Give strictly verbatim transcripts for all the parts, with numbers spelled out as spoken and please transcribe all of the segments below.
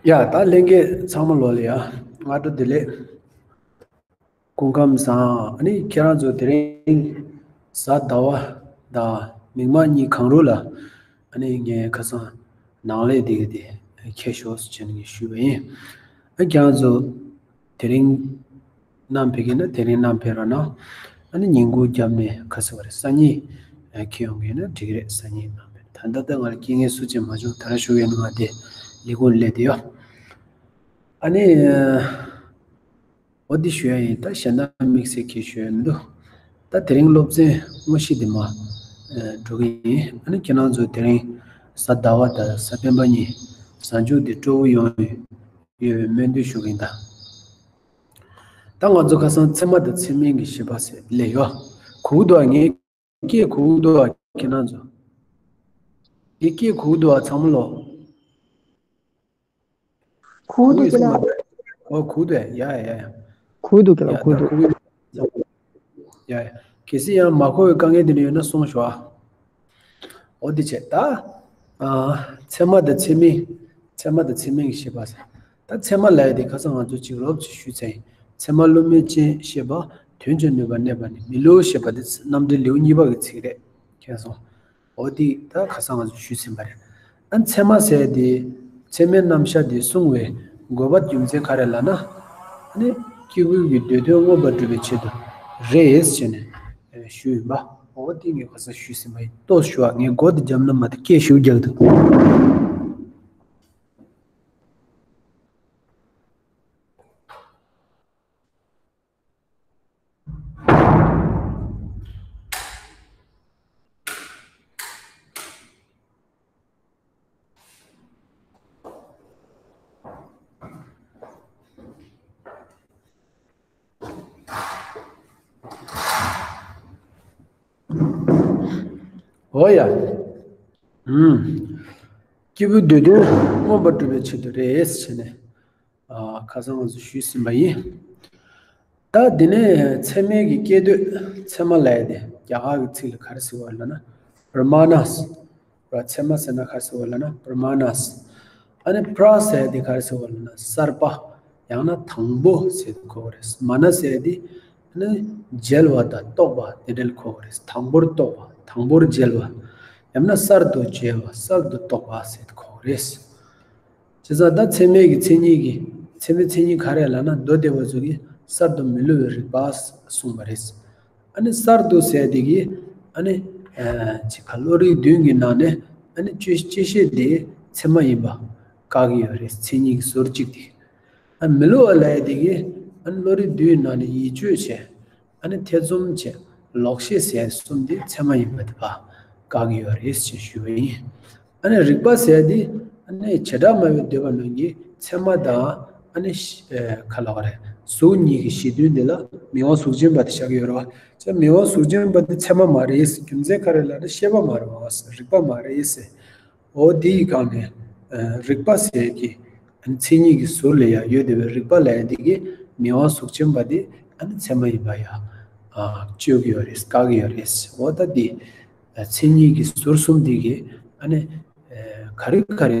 ཡ། ད་ལྷན་རྒྱས་ཚང་མ་ལོ་ལ་ཡ། སྔ་དྲོ་བདེ་ལེགས། སྐུ་ཁམས་བཟང་། ཨ་ནི་ཁྱེད་རང་ཚོ་དེ་རིང་གཟའ་ཟླ་བ་དང་མིག་དམར་གཉིས་གང་རུང་ལ། ཨ་ནི་ངས་ཁ་སང་ནང་ལས་དེ་ག་དེ་ཁྱེར་ཤོག་ཟེར་ནས་ངས་ཞུས་པ་ཡིན། ཨ། ཁྱེད་རང་ཚོ་དེ་རིང་གནམ་ཕེབས་ཀྱི་ན་དེ་རིང་གནམ་ཕེབས་རོགས་གནང་། ཨ་ནི་ཉིན་གུང་རྒྱབ་ནས་ག་ཟེར་བ་རེད། སང་ཉིན་ཁྱེར་ཡོང་གི་ན་འགྲིག་གི་རེད། སང་ཉིན་གནམ་ཕེབས། ད་ལྟ་ད་ང་ལ་རྐྱེན་ངན་སུ་ཅིག་མ་བྱུང་། ད་ར་ཞུ་ཡ་ནི་ང་དེ་ལས་ཁུངས་སླེབས་དེ་ཡོད། ཨ་ནི། འོ་འདི་ཞུ་ཡ་ཡིན། ད་གཞན་དག་དམིགས་བསལ་གྱིས་ཞུ་ཡ་མི་འདུག་ད་དེ་རིང་སློབ་ཚན་དངོས་གཞི་འདི་མ་འགྲོ་གི་ཡིན། ཨ་ནི་ཁྱེད་རང་ཚོ་དེ་རིང་གཟའ་ཟླ་བ་དང་གཟའ་སྤེན་པ་གཉིས་གཟའ་མཇུག་འདི་སྤྲོ་བོ་ཡོང་ཡོད་པའི་སྨོན་འདུན་ཞུ་གི་ཡིན། ད་ད་ང་ཚོ་ཁ་སང་ཚད་མ་དང་ཚད་མིན་གྱི་བཤད་པ་ཟེར་ལས་ཡོད། གུག་འདུག་ངའི་སྐད་གུག་འདུག་ཁྱེད་རང་ཚོ། ངའི་སྐད་གུག་འདུག་ཚང་མ་ལོ། གུག་འདུག་ཁྱེད་རང་། ཨོ་གུག་འདུག་ཡ་ཡ་ཡ། གུག་འདུག་ཁྱེད་རང་། གུག་འདུག་ཡ་ཡ། གལ་སྲིད་ཡང་མ་གོ་བའི་དཀའ་ངལ་དེ་འདྲ་ཡོད་ན་གསུངས་ཤོག་ཨ། འོ་དེ་བྱས་ད། ཨ། ཚད་མ་དང་ཚད་མིན། ཚད་མ་དང་ཚད་མིན་གྱི་བཤད་པ་ཟེར། ད་ཚད་མ་ལབ་ཡ་དེ་ཁ་སང་ང་ཚོ་གཅིག་རོབ་ཅིག་ཞུས་ཚར་ཡིན། ཚད་མ་བསླུ་མེད་ཅན་ཞེས་པ། དོན་བྱེད་ནུས་པ་གནས་པ་ནི་མི་བསླུ་ཞེས་པ་དེ་རྣམ་འགྲེལ་ལེའུ་གཉིས་པ་གི་ཚིག་རེད། མཁྱེན་སོང་། འོ་དེ་ད་ཁ་སང་ང་ཚོ་ཞུས་ཟིན་པ་རེད། ཨ། ཚད་མ་ཟེར་དེ་ཚད་མའི་རྣམ་གཞག་དེ་གསུང་བའི་དགོས་པ་རྒྱུ་མཚན་ག་རེ་ལབ་ན། ཨ་ནི་སྐྱེས་བུ་གི་འདོད་དོན་མངོན་པར་སྒྲུབ་པའི་ཆེད་དུ་རེད་ཟེར་ནས་ཞུས་ཡིན་པ། འོ་དེ་ངས་ཁ་སང་ཞུས་ཟིན་པ་ཡིན། ཏོག་ཞུ་བ། ངས་མགོ་དེ་འཇམ་ན་མ་དེ་སྐད་ཞུ་རྒྱག་འདུག་འོ་ཡ། ཨུམ། སྐྱེས་བུའི་འདོད་དོན་མངོན་པར་སྒྲུབ་པའི་ཆེད་དུ་རེད་ཟེར་ནས། ཨ། ཁ་སང་ང་ཚོ་ཞུས་ཟིན་པ་ཡིན། ད་འདི་ནས་ཚད་མའི་གི་སྐད་དོད་ཚད་མ་ལབ་ཡ་དེ་རྒྱ་གར་གི་ཚིག་ལ་ག་རེ་ཟེར་བ་ལབ་ན། པྲ་མ་ཎ་ཟེར་བ། ཚད་མ་ཟེར་ན་ག་རེ་ཟེར་བ་ལབ་ན་པྲ་མ་ཎ་ཟེར། ཨ་ནི་པྲ་ཟེར་ཡ་དེ་ག་རེ་ཟེར་བ་ལབ་ན་གསར་པ། ཡང་ན་དང་པོ་ཟེར་དུ་གོ་བ་རེད། མ་ཎ་ཟེར་ཡ་དེ་ཨ་ནི་མཇལ་བ་དང་རྟོགས་པ་དེ་འདྲ་ལ་གོ་བ་རེད། དང་པོར་རྟོགས་པ། དང་པོར་མཇལ་བ། ཡང་ན་གསར་དུ་མཇལ་བ། གསར་དུ་རྟོགས་པ་ཟེར་དུ་གོ་བ་རེད། བྱས་ཙང་ད་ཚད་མའི་གི་མཚན་ཉིད་ཀྱི། ཚད་མའི་མཚན་ཉིད་ག་རེ་ལབ་ན་མདོ་སྡེ་པ་ཚོ་གིས་གསར་དུ་མི་བསླུ་བའི་རིག་པ་གསུངས་པ་རེད། ཨ་ནི་གསར་དུ་ཟེར་དེ་གིས་ཨ་ནི། ཨ། ཅིག་ག་བློ་རིག་བདུན་གྱི་ནང་ནས་ཨ་ནི་དཔྱོད་དཔྱོད་ཤེས་དེ་ཚད་མ་ཡིན་པ་བཀག་གི་ཡོད་རེད། མཚན་ཉིད་ཀྱི་ཟུར་གཅིག་དེ། ཨ། མི་བསླུ་བ་ལབ་ཡ་དེ་གིས་ཨ་ནི་བློ་རིག་བདུན་གྱི་ནང་ནས་ཡིད་དཔྱོད་བྱས། ཨ་ནི་ཐེ་ཚོམ་བྱས། ལོག་ཤེས་ཟེར་གསུམ་དེ་ཚད་མ་ཡིན་པ་དེ་བཀག་གི་ཡོད་རེད་ཅེས་ཞུ་བ་ཡིན། ཨ་ནི་རིག་པ་ཟེར་དེ་ཨ་ནི་བྱེ་བྲག་སྨྲ་བའི་འདོད་པ་རྣམས་ཀྱིས་ཚད་མ་དང་ཨ་ནི་ཤ- ཨེ། ག་ལབ་དགོས་རེད། གཟུགས་གཉིས་ཀྱི་གཞི་མཐུན་དེ་ལ་མིག་དབང་གཟུགས་ཅན་པ་དེ་བཞག་གི་ཡོད་རེད་བ། ཅེས་མིག་དབང་གཟུགས་ཅན་པ་དེ་ཚད་མ་མ་རེད། རྒྱུ་མཚན་ག་རེ་ལབ་ན་ཤེས་པ་མ་རེད་བ། རིག་པ་མ་རེད་ཟེར། འོ་དེའི་སྒང་ནས། ཨ། རིག་པ་ཟེར་གྱི་མཚན་ཉིད་ཀྱི་ཟུར་ལ་ཡང་ཡོད་བསྡད་པའི་རིག་པ་ལབ་ཡ་དེ་གིས་མིག་དབང་གཟུགས་ཅན་པ་དེ་ཨ་ནི་ཚད་མ་ཡིན་པ་ཡང་གཅོད་ཀྱི་ཡོད་རེད། བཀག་གི་ཡོད་རེད། འོ་ད་དེ་མཚན་ཉིད་ཀྱི་ཟུར་གསུམ་དེ་གིས་ཨ་ནི་ག་རེ་ག་རེ་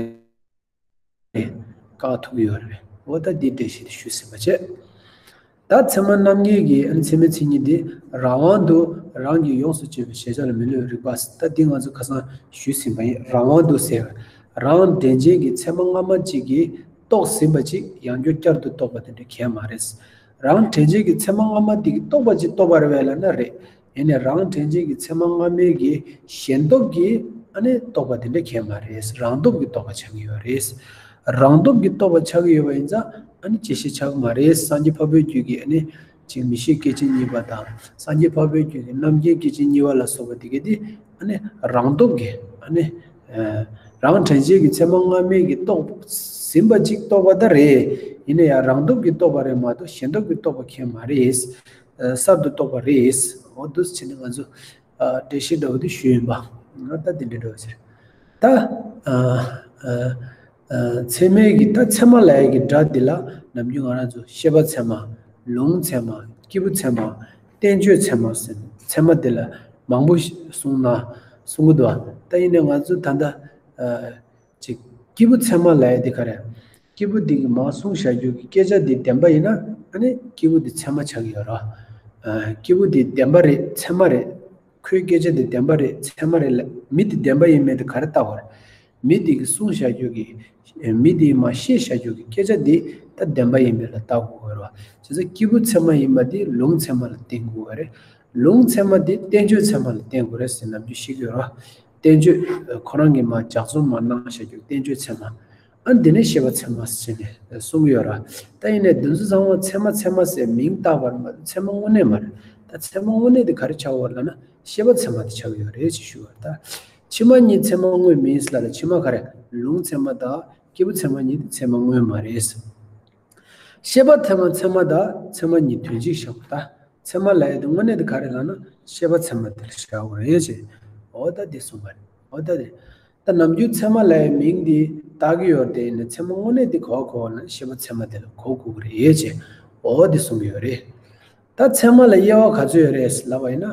བཀག་ཐུབ་ཀྱི་ཡོད་རེད། འོ་ད་དེ་འགྲེལ་བཤད་དེ་ཞུས་ཟིན་པ་བྱས། ད་ཚད་མ་རྣམ་ངེས་ཀྱི་ཨ་ནི་ཚད་མའི་མཚན་ཉིད་དེ་རང་དབང་དུ་རང་གིས་ཡོངས་སུ་གཅོད་པའི་གཞལ་བྱ་ལ་མི་བསླུ་བའི་རིག་པ། ད་འདི་ང་ཚོ་ཁ་སང་ཞུས་ཟིན་པ་ཡིན། རང་དབང་དུ་ཟེར། རང་དྲན་བྱེད་ཀྱི་ཚད་མ་སྔ་མ་གཅིག་གིས་རྟོགས་ཟིན་པ་གཅིག་ཡང་བསྐྱར་བསྐྱར་དུ་རྟོགས་པ་དེ་འདྲ་གང་ཡང་མ་རེད། རང་དྲན་བྱེད་ཀྱི་ཚད་མ་སྔ་མ་དེ་གིས་རྟོགས་པ་གཅིག་རྟོགས་པ་རེད་པས་ལབ་ན་རེད། ཡིན་ནའི་རང་དྲན་བྱེད་ཀྱི་ཚད་མ་སྔ་མའི་གི་ཞེན་སྟོབས་ཀྱིས་ཨ་ནི་རྟོགས་པ་དེ་འདྲ་གང་ཡང་མ་རེད། རང་སྟོབས་ཀྱིས་རྟོགས་པ་ཆགས་ཀྱི་ཡོད་རེད། རང་སྟོབས་ཀྱིས་རྟོགས་པ་ཆགས་ཀྱི་ཡོད་པ་ཡིན་ཙང་ཨ་ནི་བཅད་ཤེས་ཆགས་ཀྱི་མ་རེད། སངས་རྒྱས་འཕགས་པའི་རྒྱུད་ཀྱི་ཨ་ནི་ཅིག་མིག་ཤེས་སྐྱེ་མཆེད་གཉིས་པ་དང་། སངས་རྒྱས་འཕགས་པའི་རྒྱུད་ཀྱི་རྣམ་མཁྱེན་སྐྱེ་མཆེད་གཉིས་པ་ལ་སོགས་པ་དེ་གས་དེ་ཨ་ནི་རང་སྟོབས་ཀྱིས་ཨ་ནི། ཨ། རང་དྲན་བྱེད་ཀྱི་ཚད་མ་སྔ་མའི་གི་རྟོགས་ཟིན་པ་གཅིག་རྟོགས་པ་ད་རེད། ཡིན་ན་ཡང་རང་སྟོབས་ཀྱིས་རྟོགས་པ་རེད་མ་གཏོགས་ཞེན་སྟོབས་ཀྱིས་རྟོགས་པ་གང་ཡང་མ་རེད། ཨ། གསར་དུ་རྟོགས་པ་རེད། འོ་འདུག་སེ་བྱས་ནས་ང་ཚོ། ཨ། འགྲེལ་བཤད་འདྲ་བོ་དེ་ཞུས་ཡིན་པ། ང་ད་འདི་འདྲ་འདྲ་བོ་ཟེར། ད། ཨ། ཨ། ཨ། ཚད་མའི་གི་ད་ཚད་མ་ལབ་ཡ་གི་སྒྲ་འདི་ལ་ནམ་རྒྱུན་ང་རང་ཚོ་ཤེས་པ་ཚད་མ། ལུང་ཚད་མ། སྐྱེས་བུ་ཚད་མ། བསྟན་བཅོས་ཚད་མ་ཟེར། ཚད་མ་འདི་ལ་མང་པོ་གསུངས་ན། གསུང་གི་འདུག་བ། ད་ཡིན་ནའི་ང་ཚོ་ད་ལྟ་ཨ་ཅིག་སྐྱེས་བུ་ཚད་མ་ལབ་ཡ་དེ་ག་རེ། སྐྱེས་བུ་དེ་གིས་མར་གསུངས་བཞག་རྒྱུ་གི་སྐད་ཆ་དེ་བདེན་པ་ཡིན་ན། ཨ་ནི་སྐྱེས་བུ་དེ་ཚད་མ་ཆགས་ཀྱི་ཡོད་རེད་བ། ཨ་སྐྱེས་བུ་དེ་བདེན་པ་རེད་ཚད་མ་རེད། ཁོའི་སྐད་ཆ་དེ་བདེན་པ་རེད་ཚད་མ་རེད་ལབ། མི་དེ་བདེན་པ་ཡིན་མིན་དེ་ག་རེ་ལྟ་བ་རེད། མི་དེ་གིས་གསུངས་བཞག་རྒྱུ་གི་མི་དེས་མར་བཤད་བཞག་རྒྱུ་གི་སྐད་ཆ་དེ་ད་བདེན་པ་ཡིན་མིན་ལ་ལྟ་དགོས་ཀྱི་ཡོད་རེད་བ། བྱས་ཙང་སྐྱེས་བུ་ཚད་མ་ཡིན་པ་དེ་ལུང་ཚད་མ་ལ་བརྟེན་དགོས་ཀྱི་རེད། ལུང་ཚད་མ་དེ་བསྟན་བཅོས་ཚད་མ་ལ་བརྟེན་དགོས་རེད་ཟེར་ནམ་རྒྱུན་བཤད་ཀྱི་ཡོད་རེད་བ། བསྟན་བཅོས་ཁོ་རང་གིས་མར་ལྗགས་རྩོམ་མར་གནང་བཞག་རྒྱུ་བསྟན་བཅོས་ཚད་མ། ཨ་འདི་ནས་བཤད་པ་ཚད་མ་ཟེར་ནས་གསུང་གི་ཡོད་རེད། ད་ཡིན་ནའི་འདི་ཚོ་ཚང་མ་ཚད་མ་ཚད་མ་ཟེར་མིང་བཏགས་པ་རེད་མ་གཏོགས་ཚད་མ་དངོས་གནས་མ་རེད། ད་ཚད་མ་དངོས་གནས་དེ་ག་རེ་ཆགས་ཡོད་རེད་ལབ་ན་བཤད་པ་ཚད་མ་དེ་ཆགས་ཡོད་རེད་ཅེས་ཞུ་བ་རེད། ད་ཕྱི་མ་གཉིས་ཚད་མ་དངོས་མིན་ཟེར་ལབ་ན་ཕྱི་མ་ག་རེ། ལུང་ཚད་མ་དང་སྐྱེས་བུ་ཚད་མ་གཉིས་དེ་ཚད་མ་དངོས་མ་རེད། བཤད་པ་ཚད་མ་ཚད་མ་དང་ཚད་མ་གཉིས་དོན་གཅིག་བཞག་པ་ད། ཚད་མ་ལབ་ཡ་དེ་དངོས་གནས་དེ་ག་རེ་ལབ་ན་བཤད་པ་ཚད་མ་དེ་ལ་བཞག་དགོས་རེད་ཅེས། འོ་ད་དེ་གསུངས་པ་རེད། འོ་ད་དེ། ད་ནམ་རྒྱུན་ཚད་མ་ལབ་ཡའི་མིང་འདི་བཏགས་ཀྱི་ཡོད་དེ་ནི་ཚད་མ་དངོས་གནས་འདི་ག་པར་གོ་བ་ན་བཤད་པ་ཚད་མ་དེ་ལ་གོ་དགོས་ཀྱི་རེད་ཅེས། འོ་འདི་གསུང་གི་ཡོད་རེད། ད་ཚད་མ་ལ་དབྱེ་བ་ག་ཚོད་ཡོད་རེད་ལབ་པ་ཡིན་ན།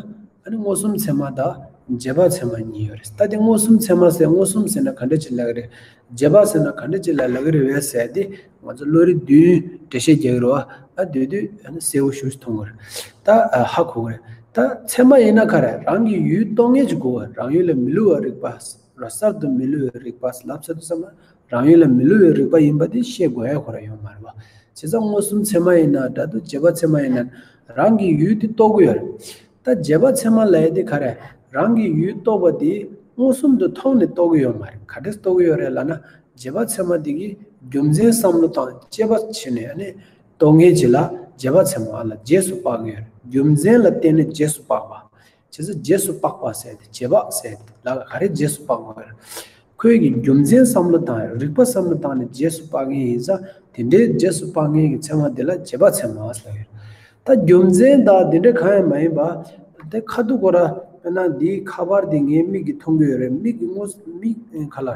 ཨ་ནི་མངོན་སུམ་ཚད་མ་དང་རྗེས་དཔག་ཚད་མ་གཉིས་ཡོད་རེད། ད་དེ་མངོན་སུམ་ཚད་མ་ཟེར་མངོན་སུམ་ཟེར་ན་ག་འདྲ་ཅིག་ལབ་ཀྱི་རེད། རྗེས་དཔག་ཟེར་ན་ག་འདྲ་ཅིག་ལ་ལབ་ཀྱི་རེད་བས་ཟེར་ཏེ་ང་ཚོ་བློ་རིག་བདུན་འགྲེལ་བཤད་རྒྱག་གི་རེད་བ། ཨ་དེ་དུས་ཨ་ནི་གསལ་པོ་ཞེ་པོ་ཅིག་མཐོང་གི་རེད། ད་ཨ་ཧ་གོ་གི་རེད། ད་ཚད་མ་ཡིན་ན་ག་རེ་རང་གི་ཡུལ་རྟོགས་ངེས་ཅིག་དགོས་པ། རང་ཡུལ་ལ་མི་བསླུ་བའི་རིག་པ། ར་གསར་དུ་མི་བསླུ་བའི་རིག་པ་ལབ་ཚར་དུས་ཙམ་ལ་རང་ཡུལ་ལ་མི་བསླུ་བའི་རིག་པ་ཡིན་པ་དེ་ཤེས་དགོས་ཡ་ཁོ་རང་ཡོད་མ་རེད་བ། བྱས་ཙང་མངོན་སུམ་ཚད་མ་ཡིན་ན་འདྲ་འདུག་རྗེས་དཔག་ཚད་མ་ཡིན་ན་རང་གི་ཡུལ་དེ་རྟོགས་ཀྱི་ཡོད་རེད། ད་རྗེས་དཔག་ཚད་མ་ལབ་ཡ་དེ་ག་རེ་རང་གི་ཡུལ་རྟོགས་པ་དེ་མངོན་སུམ་དུ་མཐོང་ནས་རྟོགས་ཀྱི་ཡོད་མ་རེད། ག་འདྲས་རྟོགས་ཀྱི་ཡོད་རེད་ལབ་ན་རྗེས་དཔག་ཚད་མ་དེ་གིས་རྒྱུ་མཚན་བསམ་བློ་དང་དཔྱད་པ་བྱས་ནས་ཨ་ནི་རྟོགས་ངེས་ཅིག་ལ་རྗེས་དཔག་ཚད་མ་ལ་རྗེས་སུ་དཔག་གི་ཡོད་རེད། རྒྱུ་མཚན་ལ་བརྟེན་ནས་རྗེས་སུ་དཔག་པ། བྱས་ཙང་རྗེས་སུ་དཔག་པ་ཟེར་ཏེ་རྗེས་དཔག་ཟེར་ཏེ་ལ་ག་རེ་རྗེས་སུ་དཔག་པ་རེད། ཁོས་ཀྱི་རྒྱུ་མཚན་བསམ་བློ་བཏང་རིགས་པ་བསམ་བློ་བཏང་ནས་རྗེས་སུ་དཔག་མཁན་ཡིན་ཙང་དེ་འདྲའི་རྗེས་སུ་དཔག་མཁན་གྱི་ཚད་མ་དེ་ལ་རྗེས་དཔག་ཚད་མ་ཟེར་གྱི་རེད། ད་རྒྱུ་མཚན་དང་དེ་འདྲ་གང་ཡང་མ་ཡིན་པ། དེ་ཁ་ཐུག་གོ་ར་དཔེར་ན་འདིའི་ཁ་པར་འདི་ངའི་མིག་གིས་མཐོང་གི་ཡོད་རེད། མིག་གི་དངོས་མིག་ཁ་ལ་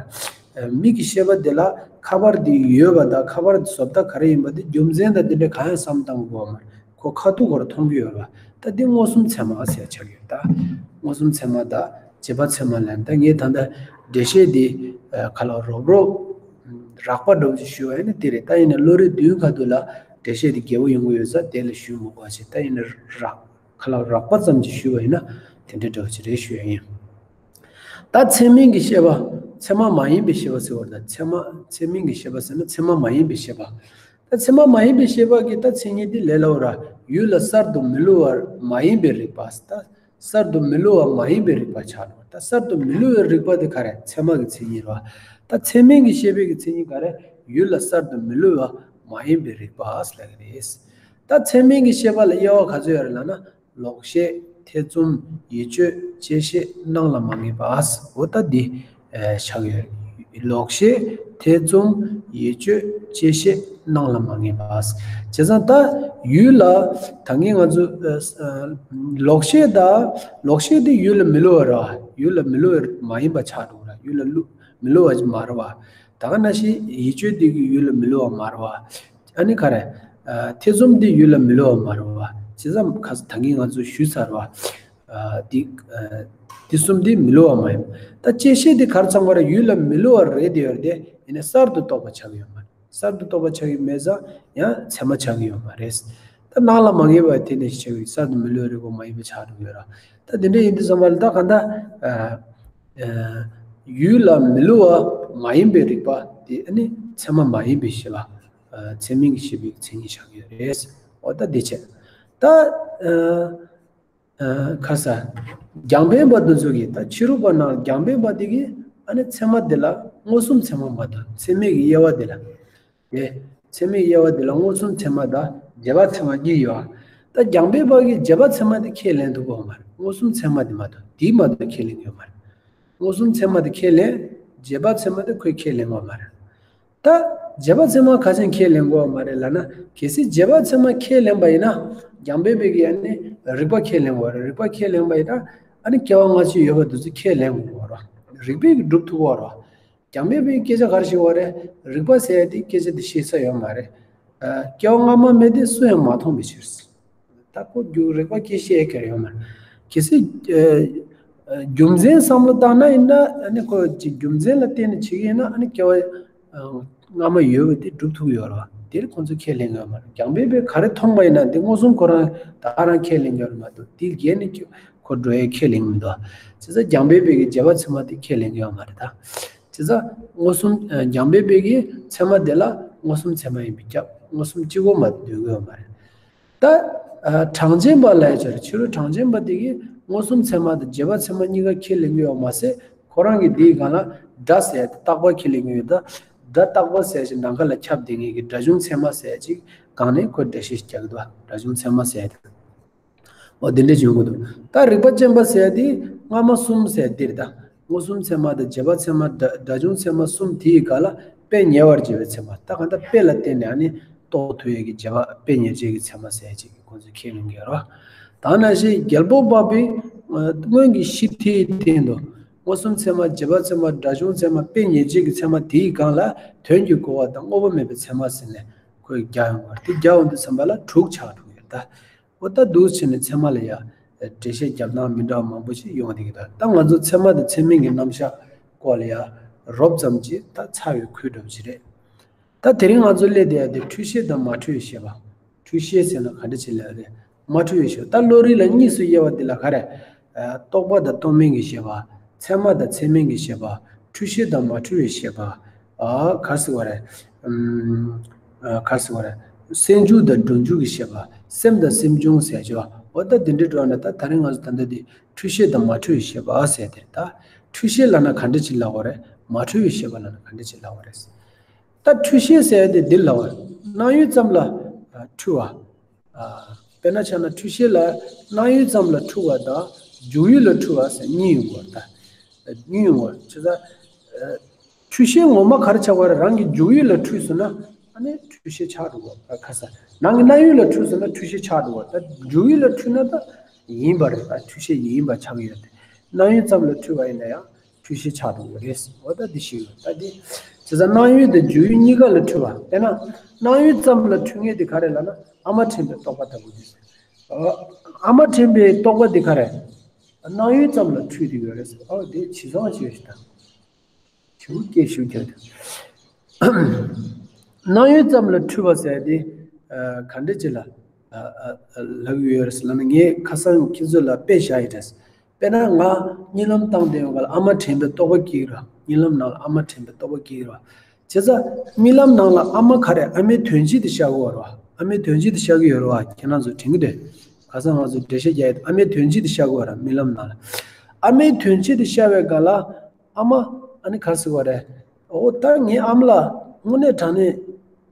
མིག་གི་ཤེས་པ་དེ་ལ་ཁ་པར་འདི་ཡོད་པ་དང་ཁ་པར་འདི་བཟོ་ལྟ་ག་རེ་ཡིན་པ་དེ་རྒྱུ་མཚན་དང་དེ་འདྲ་གང་ཡང་བསམ་བློ་བཏང་དགོས་པ་མ་རེད། ཁོ་ཁ་ཐུག་གོ་ར་མཐོང་གི་ཡོད་རེད། ད་འདི་མངོན་སུམ་ཚད་མ་ཟེར་ཆགས་ཡོད། ད་མངོན་སུམ་ཚད་མ་དང་རྗེས་དཔག་ཚད་མ་ལ་ད་ངས་ད་ལྟ་འགྲེལ་བཤད་འདི་ཁ་ལ་རོབ་རོབ་རགས་པ་འདྲ་བོ་ཞིག་ཞུ་བ་ཡིན་ན་དེ་རེད། ད་ཡིན་ན་བློ་རིག་བདུན་ཁ་ཐུག་ལ་འགྲེལ་བཤད་འདི་རྒྱས་པོ་ཡོང་གི་ཡོད་ཙང་དེ་ལ་ཞུ་མི་དགོས་པ་བྱས། ད་ཡིན་ན་རགས་ཁ་ལ་རགས་པ་ཙམ་ཞིག་ཞུ་བ་ཡིན་ན་དེ་འདྲ་འདྲ་བོ་ཞིག་རེད་ཞུ་ཡ་ཡིན། ད་ཚད་མིན་གྱི་ཤེས་པ། ཚད་མ་མ་ཡིན་པའི་ཤེས་པ་ཟེར་བ་དང་ཚད་མ་ཚད་མིན་གྱི་ཤེས་པ་ཟེར་ན་ཚད་མ་མ་ཡིན་པའི་ཤེས་པ། ད་ཚད་མ་མ་ཡིན་པའི་ཤེས་པ་གི་ད་མཚན་ཉིད་འདི་ལས་སླ་བོ་ར་ཡུལ་ལ་གསར་དུ་མི་བསླུ་བ་མ་ཡིན་པའི་རིག་པ། ད་གསར་དུ་མི་བསླུ་བ་མ་ཡིན་པའི་རིག་པ་ཆགས་འགྲོ། ད་གསར་དུ་མི་བསླུ་བའི་རིག་པ་དེ་ག་རེ་ཚད་མ་གི་མཚན་ཉིད་རེད་བ། ད་ཚད་མིན་གྱི་ཤེས་པའི་གི་མཚན་ཉིད་ག་རེ་ཡུལ་ལ་གསར་དུ་མི་བསླུ་བ་མ་ཡིན་པའི་རིག་པ་ཟེར་གི་རེད། ད་ཚད་མིན་གྱི་ཤེས་པ་ལ་དབྱེ་བ་ག་ཚོད་ཡོད་རེད་ལབ་ན། ལོག་ཤེས། ཐེ་ཚོམ། ཡིད་དཔྱོད། བཅད་ཤེས། སྣང་ལ་མ་ངེས་པ། འོ་ད་འདི་ཆགས་ཡོད། ལོག་ཤེས། ཐེ་ཚོམ། ཡིད་དཔྱོད། བཅད་ཤེས། སྣང་ལ་མ་ངེས་པ། བྱས་ཙང་ད་ཡུལ་ལ་ད་གིན་ང་ཚོ་ལོག་ཤེས་ད་ལོག་ཤེས་དེ་ཡུལ་ལ་མི་བསླུ་བ་རེད་བ། ཡུལ་ལ་མི་བསླུ་བ་མ་ཡིན་པ་ཆགས་འགྲོ་ར། ཡུལ་ལ་བསླུ་མི་བསླུ་བ་ཅིག་མ་རེད་བ། ད་ག་ནང་བཞིན་ཡིད་དཔྱོད་དེ་གི་ཡུལ་ལ་མི་བསླུ་བ་མ་རེད་བ། ཨ་ནི་ག་རེ། ཨ་ཐེ་ཚོམ་འདི་ཡུལ་ལ་མི་བསླུ་བ་མ་རེད་བ། བྱས་ཙང་ཁ་ས་ད་གིན་ང་ཚོས་ཞུས་ཚར་བ། ཨ་འདི་ཨ་འདི་གསུམ་འདི་མི་བསླུ་བ་མ་ཡིན། ད་བཅད་ཤེས་འདི་ག་རེ་ཚང་བ་རེད། ཡུལ་ལ་མི་བསླུ་བ་རེད་དེ་ཡོད་དེ་ཡིན་ན་གསར་དུ་རྟོགས་པ་ཆགས་ཀྱི་ཡོད་མ་རེད། གསར་དུ་རྟོགས་པ་ཆགས་ཀྱི་མེད་ཙང་ཡང་ཚད་མ་ཆགས་ཀྱི་ཡོད་མ་རེད། ད་སྣང་ལ་མ་ངེས་པ་དེ་ནས་ཆགས་ཀྱི་གསར་དུ་མི་བསླུ་བའི་རིག་པ་མ་ཡིན་པ་ཆགས་འགྲོ་གི་ཡོད་ར། ད་དེ་འདྲ་ཡིན་དུས་ཙམ་པ་ལ་ད་ག་འདྲ། ཨ་ཡུལ་ལ་མི་བསླུ་བ་མ་ཡིན་པའི་རིག་པ་དེ་ཨ་ནི་ཚད་མ་མ་ཡིན་པའི་ཤེས་པ། ཨ་ཚད་མིན་གྱི་ཤེས་པའི་མཚན་ཉིད་ཆགས་ཡོད་རེད། འོ་ད་འདི་བྱས། ད་ཨ་ཨ་ཁ་ས་རྒྱང་འཕེན་པ་འདི་ཚོ་གིས་ད་ཕྱི་རོལ་པ་ནང་རྒྱང་འཕེན་པ་དེ་གིས་ཨ་ནི་ཚད་མ་དེ་ལ་མངོན་སུམ་ཚད་མ་མ་འདོད། ཚད་མིན་གྱི་དབྱེ་བ་དེ་ལ། དེ་ཚད་མིན་དབྱེ་བ་དེ་ལ་མངོན་སུམ་ཚད་མ་དང་རྗེས་དཔག་ཚད་མ་གཉིས་ཡོད། ད་རྒྱང་འཕེན་པ་གིས་རྗེས་དཔག་ཚད་མ་དེ་ཁས་ལེན་ཐུབ་ཀྱི་ཡོད་མ་རེད། མངོན་སུམ་ཚད་མ་དེ་མ་གཏོགས་དེ་མ་གཏོགས་ཁས་ལེན་གྱི་ཡོད་མ་རེད། མངོན་སུམ་ཚད་མ་དེ་ཁས་ལེན། རྗེས་དཔག་ཚད་མ་དེ་ཁོས་ཁས་ལེན་གྱི་ཡོད་མ་རེད། ད་རྗེས་དཔག་ཚད་མ་ག་ཅན་ཁས་ལེན་གྱི་ཡོད་མ་རེད་ལབ་ན། གལ་སྲིད་རྗེས་དཔག་ཚད་མ་ཁས་ལེན་པ་ཡིན་ན། རྒྱང་འཕེན་པ་གིས་ཨ་ནི་རིགས་པ་ཁས་ལེན་གྱི་ཡོད་རེད། རིགས་པ་ཁས་ལེན་པ་ཡིན་ན་ཨ་ནི་སྐྱེ་བ་སྔ་ཕྱི་ཡོད་པ་དེ་ཚོ་ཁས་ལེན་གྱི་ཡོད་རེད། རིགས་པས་ཀྱིས་སྒྲུབ་ཐུབ་ཀྱི་ཡོད་རེད། རྒྱང་འཕེན་པའི་སྐད་ཆ་ག་རེ་ཞིག་ཡོད་རེད། རིགས་པ་ཟེར་ཡ་དེ་སྐད་ཆ་དེ་བཤད་ས་ཡོད་མ་རེད། ཨ་སྐྱེ་བ་སྔ་མ་མེད་དེ་སུ་ཡང་མ་མཐོང་བའི་ཕྱིར། ད་ཁོ་རྒྱུ་རིགས་པ་སྐད་བཤད་ཡ་ག་རེ་ཡོད་མ་རེད། གལ་སྲིད་ཨ་ རྒྱུ་མཚན་བསམ་བློ་བཏང་ན་ཡིན་ན། ཨ་ནི་ཁོ་ཅིག་རྒྱུ་མཚན་ལ་བརྟེན་ནས་བྱེད་ཀྱི་ཡིན་ན། ཨ་ནི་སྐྱེ་བ་སྔ་མ་ཡོད་པ་དེ་སྒྲུབ་ཐུབ་ཀྱི་ཡོད་རེད་བ། དེར་ཁོང་ཚོས་ཁས་ལེན་གྱི་ཡོད་མ་རེད། རྒྱང་འཕེན་པས་ག་རེ་མཐོང་པ་ཡིན་ན་དེ་མངོན་སུམ་ཁོ་རང་ད་ག་རང་ཁས་ལེན་གྱི་ཡོད་རེད་མ་གཏོགས། དེ་བརྒལ་ནས་ཁོ་འགྲོ་ཡའི་ཁས་ལེན་གྱི་མི་འདུག། བྱས་ཙང་རྒྱང་འཕེན་པའི་གི་རྗེས་དཔག་ཚད་མ་དེ་ཁས་ལེན་གྱི་ཡོད་མ་རེད་ད། བྱས་ཙང་མངོན་སུམ། ཨ། རྒྱང་འཕེན་པའི་གི་ཚད་མ་དེ་ལ་མངོན་སུམ་ཚད་མ་ཡིན་པས་ཁྱབ། མངོན་སུམ་གཅིག་པོ་མ་གཏོགས་འདོད་ཀྱི་ཡོད་མ་རེད། ད། ཨ། གྲངས་ཅན་པ་ལབ་ཡ་ཅིག་རེད། ཕྱི་རོལ་གྲངས་ཅན་པ་དེ་གིས་མངོན་སུམ་ཚད་མ་དང་རྗེས་དཔག་ཚད་མ་གཉིས་ཀ་ཁས་ལེན་གྱི་ཡོད་མ་ཟད། ཁོ་རང་གིས་དེའི་སྒང་ལ་སྒྲ་ཟེར་ཡ་དེ་རྟག་པ་ཁས་ལེན་གྱི་ཡོད། ད་སྒྲ་རྟག་པ་ཟེར་ཡ་ཅིག་ནམ་མཁའ་ལ་ཁྱབ་བསྡད་མཁན་གྱི་སྒྲ་བྱུང་ཚད་མ་ཟེར་ཡ་ཅིག་སྒང་ནས་ཁོས་འགྲེལ་བཤད་རྒྱག་གི་འདུག། སྒྲ་བྱུང་ཚད་མ་ཟེར་ཡ་དེ། འོ་དེ་འདྲ་བྱུང་གི་འདུག། ད་རིགས་པ་ཅན་པ་ཟེར་ཡ་དེ་སྔ་མ་གསུམ་ཟེར་ཡ་དེ་རེད་ད། མངོན་སུམ་ཚད་མ་དང་རྗེས་དཔག་ཚད་མ། སྒྲ་སྒྲ་བྱུང་ཚད་མ་གསུམ་དེའི་སྒང་ལ་དཔེ་ཉེ་བར་བྱེད་པའི་ཚད་མ། ད་གང་ལྟར་དཔེ་ལ་བརྟེན་ནས་ཨ་ནི་རྟོགས་ཐུབ་ཡས་ཀྱི་རྗེས་དཔག་དཔེ་ཉེར་བྱེད་ཀྱི་ཚད་མ་ཟེར་ཡ་ཅིག་ཁོང་ཚོས་ཁས་ལེན་གྱི་ཡོད་རེད་བ། ད་ནང་བཞིན་རྒྱལ་པོ་འཕགས་པའི་སྔོན་གྱི་གཞི་དེའི་སྟེང་དུ་མངོན་སུམ་ཚད་མ། རྗེས་དཔག་ཚད་མ། སྒྲ་བྱུང་ཚད་མ། དཔེ་ཉེར་བྱེད་ཀྱི་ཚད་མ་དེའི་སྒང་ལ་དོན་གྱིས་གོ་བ་དང་དངོས་པོ་མེད་པའི་ཚད་མ་ཟེར་ནས་ཁོས་རྒྱག་ཡོང་བ་རེད། དེ་རྒྱག་ཡོང་དུས་ཙམ་པ་ལ་དྲུག་ཆགས་འགྲོ་གི་རེད་ད། འོ་ད་འདུག་བྱས་ནས་ཚད་མ་ལ་ཡ་འགྲེལ་བཤད་རྒྱབ་སྟངས་མི་འདྲ་བ་མང་པོ་ཞིག་ཡོང་བསྡད་ཀྱི་འདུག། ད་ང་ཚོ་ཚད་མ་དང་ཚད་མིན་གྱི་རྣམ་གཞག་སྐོར་ལ་ཡ་རོབ་ཙམ་ཅིག་ད་ཚར་བའི་ཁུལ་འདྲ་བོ་ཞིག་རེད། ད་དེ་རིང་ང་ཚོ་སླེབས་བསྡད་ཡ་དེ་འཁྲུལ་ཤེས་དང་མ་འཁྲུལ་བའི་ཤེས་པ། འཁྲུལ་ཤེས་ཟེར་ན་ག་འདྲ་ཅིག་ལབ་ཡ་རེད། མ་འཁྲུལ་བའི་ཤེས་པ། ད་བློ་རིག་ལ་གཉིས་སུ་དབྱེ་བ་འདི་ལ་ག་རེ། ཨ། རྟོག་པ་དང་རྟོག་མིན་གྱི་ཤེས་པ། ཚད་མ་དང་ཚད་མིན་གྱི་ཤེས་པ། འཁྲུལ་ཤེས་དང་མ་འཁྲུལ་བའི་ཤེས་པ། ཨ། ག་རེ་ཟེར་བ་རེད། ཨམ། ཨ། ག་རེ་ཟེར་བ་རེད། སེལ་འཇུག་དང་སྒྲུབ་འཇུག་གི་ཤེས་པ། སེམས་དང་སེམས་བྱུང་ཟེར་བྱ་བ། འོ་ད་འདི་འདྲའི་འགྲོ་ན། ད་དེ་རིང་ང་ཚོ་ད་ལྟ་འདི་འཁྲུལ་ཤེས་དང་མ་འཁྲུལ་བའི་ཤེས་པ་ཟེར་དེ་རེད་ད། འཁྲུལ་ཤེས་ལབ་ན་ག་འདྲ་ཅིག་ལབ་དགོས་རེད། མ་འཁྲུལ་བའི་ཤེས་པ་ལབ་ན་ག་འདྲ་ཅིག་ལབ་དགོས་རེད། ད་འཁྲུལ་ཤེས་ཟེར་ཡ་དེ་འདི་ལབ་པ། སྣང་ཡུལ་ཙམ་ལ་འཁྲུལ་བ། ཨ། དཔེར་ན་ཆ་ན་འཁྲུལ་ཤེས་ལ་སྣང་ཡུལ་ཙམ་ལ་འཁྲུལ་བ་དང་འཇུག་ཡུལ་ལ་འཁྲུལ་བ་ཟེར་གཉིས་ཡོང་གི་ཡོད་རེད་ད། གཉིས་ཡོང་གི་ཡོད་རེད། བྱས་ཙང་། ཨ། འཁྲུལ་ཤེས་ངོ་མ་ག་རེ་ཆགས་པ་རེད། རང་གི་འཇུག་ཡུལ་ལ་འཁྲུལ་སོང་ན་ཨ་ནི་འཁྲུལ་ཤེས་ཆགས་འགྲོ་གི་ཡོད་རེད། ཁ་སང་རང་གི་སྣང་ཡུལ་ལ་འཁྲུལ་སོང་ན་འཁྲུལ་ཤེས་ཆགས་འགྲོ་གི་ཡོད་རེད། ད་འཇུག་ཡུལ་ལ་འཁྲུལ་ན་ད་ཡིན་པ་རེད། ད་འཁྲུལ་ཤེས་ཡིན་པ་ཆགས་ཀྱི་ཡོད་རེད། སྣང་ཡུལ་ཙམ་ལ་འཁྲུལ་བ་ཡིན་ན་ཡང་། འཁྲུལ་ཤེས་ཆགས་འགྲོ་གི་རེད། འོ་ད་འདི་ཤེས་དགོས། ད་འདི་བྱས་ཙང་སྣང་ཡུལ་དང་འཇུག་ཡུལ་གཉིས་ཀ་ལ་འཁྲུལ་བ། དཔེར་ན་སྣང་ཡུལ་ཙམ་ལ་འཁྲུལ་མཁན་དེ་ག་རེ་ལབ་ན་ཨ་མ་དྲན་པའི་རྟོག་པ་ལྟ་བུ་རེད། ཨ། ཨ་མ་དྲན་པའི་རྟོག་པ་དེ་ག་རེ། སྣང་ཡུལ་ཙམ་ལ་འཁྲུལ་བསྡད་ཡོད་རེད། ཨོ་དེ་བྱས་ཙང་བྱས་ཤིག་དང་། བྱིའུ་སྐད་ཤུགས་རྒྱག་དུས། སྣང་ཡུལ་ཙམ་ལ་འཁྲུལ་བ་ཟེར་དེ། ཨ། ག་འདྲ་ཅིག་ལ། ཨ། ཨ། ཨ། ལབ་ཡོད་རེད་ཟེར་ལབ་ན། ངས་ཁ་སང་ཁྱེད་ཚོ་ལ་དཔེ་བཞག་ཡོད་རེད། དཔེར་ན་ང་གཉིད་ལམ་བཏང་བསྡད་ཡོང་ག་ལ་ཨ་མ་དྲན་པའི་རྟོག་པ་སྐྱེ་གི་རེད། གཉིད་ལམ་ནང་ལ་ཨ་མ་དྲན་པའི་རྟོག་པ་སྐྱེ་གི་རེད། བྱས་ཙང་རྨི་ལམ་ནང་ལ་ཨ་མ་ག་རེ། ཨ་མའི་དོན་སྤྱི་དེ་ཤར་གི་ཡོད་རེད་བ། ཨ་མའི་དོན་སྤྱི་དེ་ཤར་གི་ཡོད་རེད་བ། ཁྱེད་རང་ཚོ་དྲན་གི་འདུག། ཁ་སང་ང་ཚོ་འགྲེལ་བཤད་རྒྱག་ཡོད། ཨ་མའི་དོན་སྤྱི་དེ་ཤར་གི་ཡོད་རེད་རྨི་ལམ་ནང་ལ། ཨ་མའི་དོན་སྤྱི་དེ་ཤར་བའི་སྒང་ལ། ཨ་མ། ཨ་ནི་ག་རེ་ཟེར་བ་རེད། འོ་ད་ངའི་ཨ་མ་ལ་དངོས་གནས་དྲང་གནས།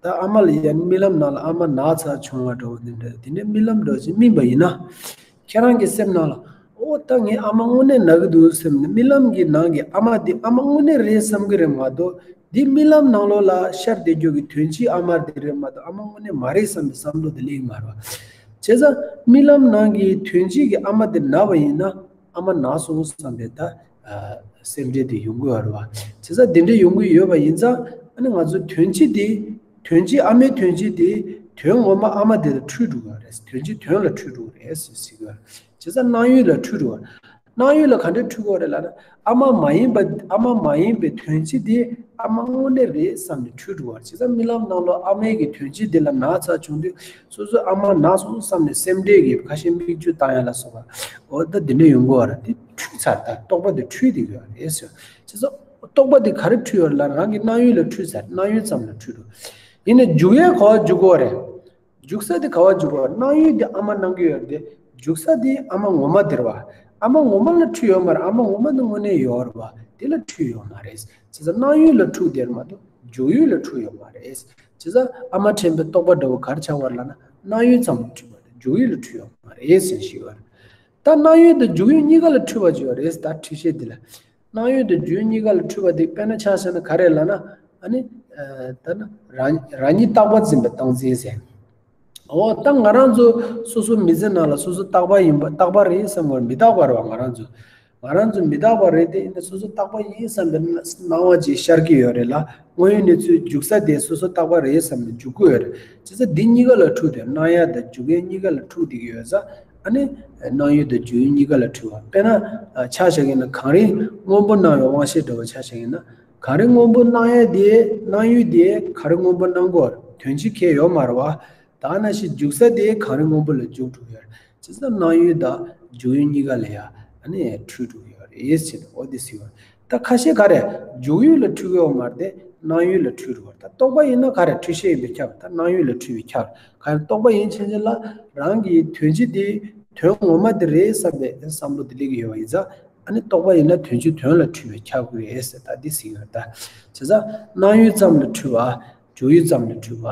ད་ཨ་མ་ལ་ཡ་རྨི་ལམ་ནང་ལ་ཨ་མ་ན་ཚ་བྱུང་བ་འདྲ་བོ་འདི་འདྲ། དེ་འདྲའི་རྨི་ལམ་འདྲ་བོ་ཅིག་རྨིས་པ་ཡིན་ན། ཁྱེད་རང་གི་སེམས་ནང་ལ། འོ་ད་ངའི་ཨ་མ་དངོས་གནས་ན་གི་འདུག་བསམ་ནས། རྨི་ལམ་གྱི་ནང་གི་ཨ་མ་འདི་ཨ་མ་དངོས་གནས་རེད་བསམ་གི་རེད་མ་གཏོགས། འདི་རྨི་ལམ་ནང་ལོགས་ལ་ཤར་བསྡད་རྒྱུ་གི་དོན་སྤྱི་ཨ་མ་འདི་རེད་མ་གཏོགས་ཨ་མ་དངོས་གནས་མ་རེད་བསམ་པའི་བསམ་བློ་དེ་སླེབས་ཀྱི་མ་རེད་བ། བྱས་ཙང་རྨི་ལམ་ནང་གི་དོན་སྤྱི་གི་ཨ་མ་དེ་ན་བ་ཡིན་ན། ཨ་མ་ན་སོང་བསམ་པའི་ད། ཨ། སེམས་ཁྲལ་དེ་ཡོང་གི་ཡོད་རེད་བ། བྱས་ཙང་དེ་འདྲ་ཡོང་གི་ཡོད་པ་ཡིན་ཙང་། ཨ་ནི་ང་ཚོ་དོན་སྤྱི་དེ། དོན་སྤྱི། ཨ་མའི་དོན་སྤྱི་དེ། དོན་ངོ་མ་ཨ་མ་དེ་ལ་འཁྲུལ་འགྲོ་གི་རེད། དོན་སྤྱི་དོན་ལ་འཁྲུལ་འགྲོ་གི་རེད་ཟེར་ཟེར་གི་ཡོད་རེད། བྱས་ཙང་སྣང་ཡུལ་ལ་འཁྲུལ་འགྲོ་གི་རེད། སྣང་ཡུལ་ལ་ག་འདྲ་འཁྲུལ་གྱི་ཡོད་རེད་ལབ་ན། ཨ་མ་མ་ཡིན་པ། ཨ་མ་མ་ཡིན་པའི་དོན་སྤྱི་དེ་ཨ་མ་དངོས་གནས་རེད་བསམ་ནས་འཁྲུལ་འགྲོ་གི་རེད། བྱས་ཙང་རྨི་ལམ་ནང་ལོགས་ཨ་མའི་གི་དོན་སྤྱི་དེ་ལ་ན་ཚ་བྱུང་དུས། སོ་སོའི་ཨ་མ་ན་སོང་བསམ་ནས་སེམས་ཁྲལ་གྱིས་ཁ་ཞེ་མིག་ཆུ་བཏང་ཡ་ལ་སོགས་པ། འོ་ད་འདི་འདྲ་ཡོང་གི་ཡོད་རེད། དེ་འཁྲུལ་ཚར། ད་རྟོག་པ་དེ་འཁྲུལ་བསྡད་ཡོད་རེད་ཟེར། བྱས་ཙང་རྟོག་པ་དེ་ག་རེ་འཁྲུལ་ཡོད་རེད་ལབ་ན། རང་གི་སྣང་ཡུལ་ལ་འཁྲུལ་ཚར། སྣང་ཡུལ་ཙམ་ལ་འཁྲུལ་འགྲོ། ཡིན་ནའི་འཇུག་ཡས་ག་པར་འཇུག་གི་ཡོད་རེད། འཇུག་ས་དེ་ག་པར་འཇུག་གི་ཡོད་རེད། སྣང་ཡུལ་དེ་ཨ་མ་སྣང་གི་ཡོད་རེད་དེ། འཇུག་ས་དེ་ཨ་མ་ངོ་མ་དེ་རེད་བ། ཨ་མ་ངོ་མ་ལ་འཁྲུལ་ཡོད་མ་རེད། ཨ་མ་ངོ་མ་དེ་དངོས་གནས་ཡོད་རེད་བ། དེ་ལ་འཁྲུལ་ཡོད་མ་རེད། བྱས་ཙང་སྣང་ཡུལ་ལ་འཁྲུལ་བསྡད་རེད་མ་གཏོགས་འཇུག་ཡུལ་ལ་འཁྲུལ་ཡོད་མ་རེད། བྱས་ཙང་ཨ་མ་དྲན་པའི་རྟོག་པ་འདྲ་བོ་ག་རེ་ཆགས་པ་རེད་ལབ་ན། སྣང་ཡུལ་ཙམ་ལ་འཁྲུལ་བ་རེད། འཇུག་ཡུལ་ལ་འཁྲུལ་ཡོད་མ་རེད་ཟེར་ཞུས་པ་རེད། ད་སྣང་ཡུལ་དང་འཇུག་ཡུལ་གཉིས་ཀ་ལ་འཁྲུལ་བ་ཅིག་ཡོད་རེད། ད་འཁྲུལ་ཤེས་འདི་ལ། སྣང་ཡུལ་དང་འཇུག་ཡུལ་གཉིས་ཀ་ལ་འཁྲུལ་བ་དེ་དཔེར་ན་ཆ་བཞག་ན་ག་རེ་ལབ་ན། ཨ་ནི། ཨ། ད་ནི་རང་རང་ཉིད་རྟག་པར་འཛིན་པའི་སྟངས་འཛིན་ཟེར། འོ་ད་ང་རང་ཚོ་སོ་སོ་མི་ཚེ་ནང་ལ་སོ་སོ་རྟག་པ་ཡིན་པ། རྟག་པ་རེད་བསམ་དགོས་རེད། མི་རྟག་པ་རེད་བ། ང་རང་ཚོ། ང་རང་ཚོ་མི་རྟག་པ་རེད་དེ། ཡིན་ན་སོ་སོ་རྟག་པ་ཡིན་བསམ་པའི་སྣང་བ་ཅིག་ཤར་གྱི་ཡོད་རེད་ལ། དངོས་ཡོད་གནས་ཚུལ་འཇུག་ས་དེ་སོ་སོ་རྟག་པ་རེད་བསམ་ནས་འཇུག་གི་ཡོད་རེད། བྱས་ཙང་འདི་གཉིས་ཀ་ལ་འཁྲུལ་ཏེ། སྣང་ཡ་དང་འཇུག་ཡ་གཉིས་ཀ་ལ་འཁྲུལ་བསྡད་ཀྱི་ཡོད་ཙང་། ཨ་ནི་སྣང་ཡུལ་དང་འཇུག་ཡུལ་གཉིས་ཀ་ལ་འཁྲུལ་བ། དཔེར་ན་ཆ་བཞག་ཡིན་ན་གངས་རི་སྔོན་པོ་སྣང་བའི་དབང་ཤེས་འདྲ་བོ་ཆ་བཞག་ཡིན་ན། གངས་རི་སྔོན་པོ་སྣང་ཡས་དེ་སྣང་ཡུལ་དེ་གངས་རི་སྔོན་པོ་སྣང་གི་ཡོད་རེད། དོན་སྤྱི་ཁེལ་ཡོད་མ་རེད་བ། ད་ནང་བཞིན་འཇུག་ས་དེ་གངས་རི་སྔོན་པོ་ལ་འཇུག་འགྲོ་གི་ཡོད་རེད། བྱས་ཙང་སྣང་ཡུལ་དང་འཇུག་ཡུལ་གཉིས་ཀ་ལ་ཡ་ཨ་ནི་འཁྲུལ་འགྲོ་གི་ཡོད་རེད་ཟེར་ནས་འོ་དེ་ཟེར་བ་རེད། ད་ཁ་ཤས་ག་རེ་འཇུག་ཡུལ་ལ་འཁྲུལ་གི་ཡོད་མ་རེད་དེ་སྣང་ཡུལ་ལ་འཁྲུལ་འགྲོ་བ་རེད། ད་རྟོག་པ་ཡིན་ན་ག་རེ་འཁྲུལ་ཤེས་ཡིན་པས་ཁྱབ། ད་སྣང་ཡུལ་ལ་འཁྲུལ་བས་ཁྱབ། ག་རེ་རྟོག་པ་ཡིན་ཕྱིན་ཆད་ལ་རང་གི་དོན་སྤྱི་དེ་དོན་ངོ་མ་དེ་རེད་བསམ་པའི་བསམ་བློ་དེ་སླེབས་ཀྱི་ཡོད་པ་ཡིན་ཙང་། ཨ་ནི་རྟོག་པ་ཡིན་ན་དོན་སྤྱི་དོན་ལ་འཁྲུལ་བས་ཁྱབ་ཀྱི་རེད་ཟེར་ད་འདི་ཟེར་གྱི་ཡོད་ད། བྱས་ཙང་སྣང་ཡུལ་ཙམ་ལ་འཁྲུལ་བ། འཇུག་ཡུལ་ཙམ་ལ་འཁྲུལ་བ།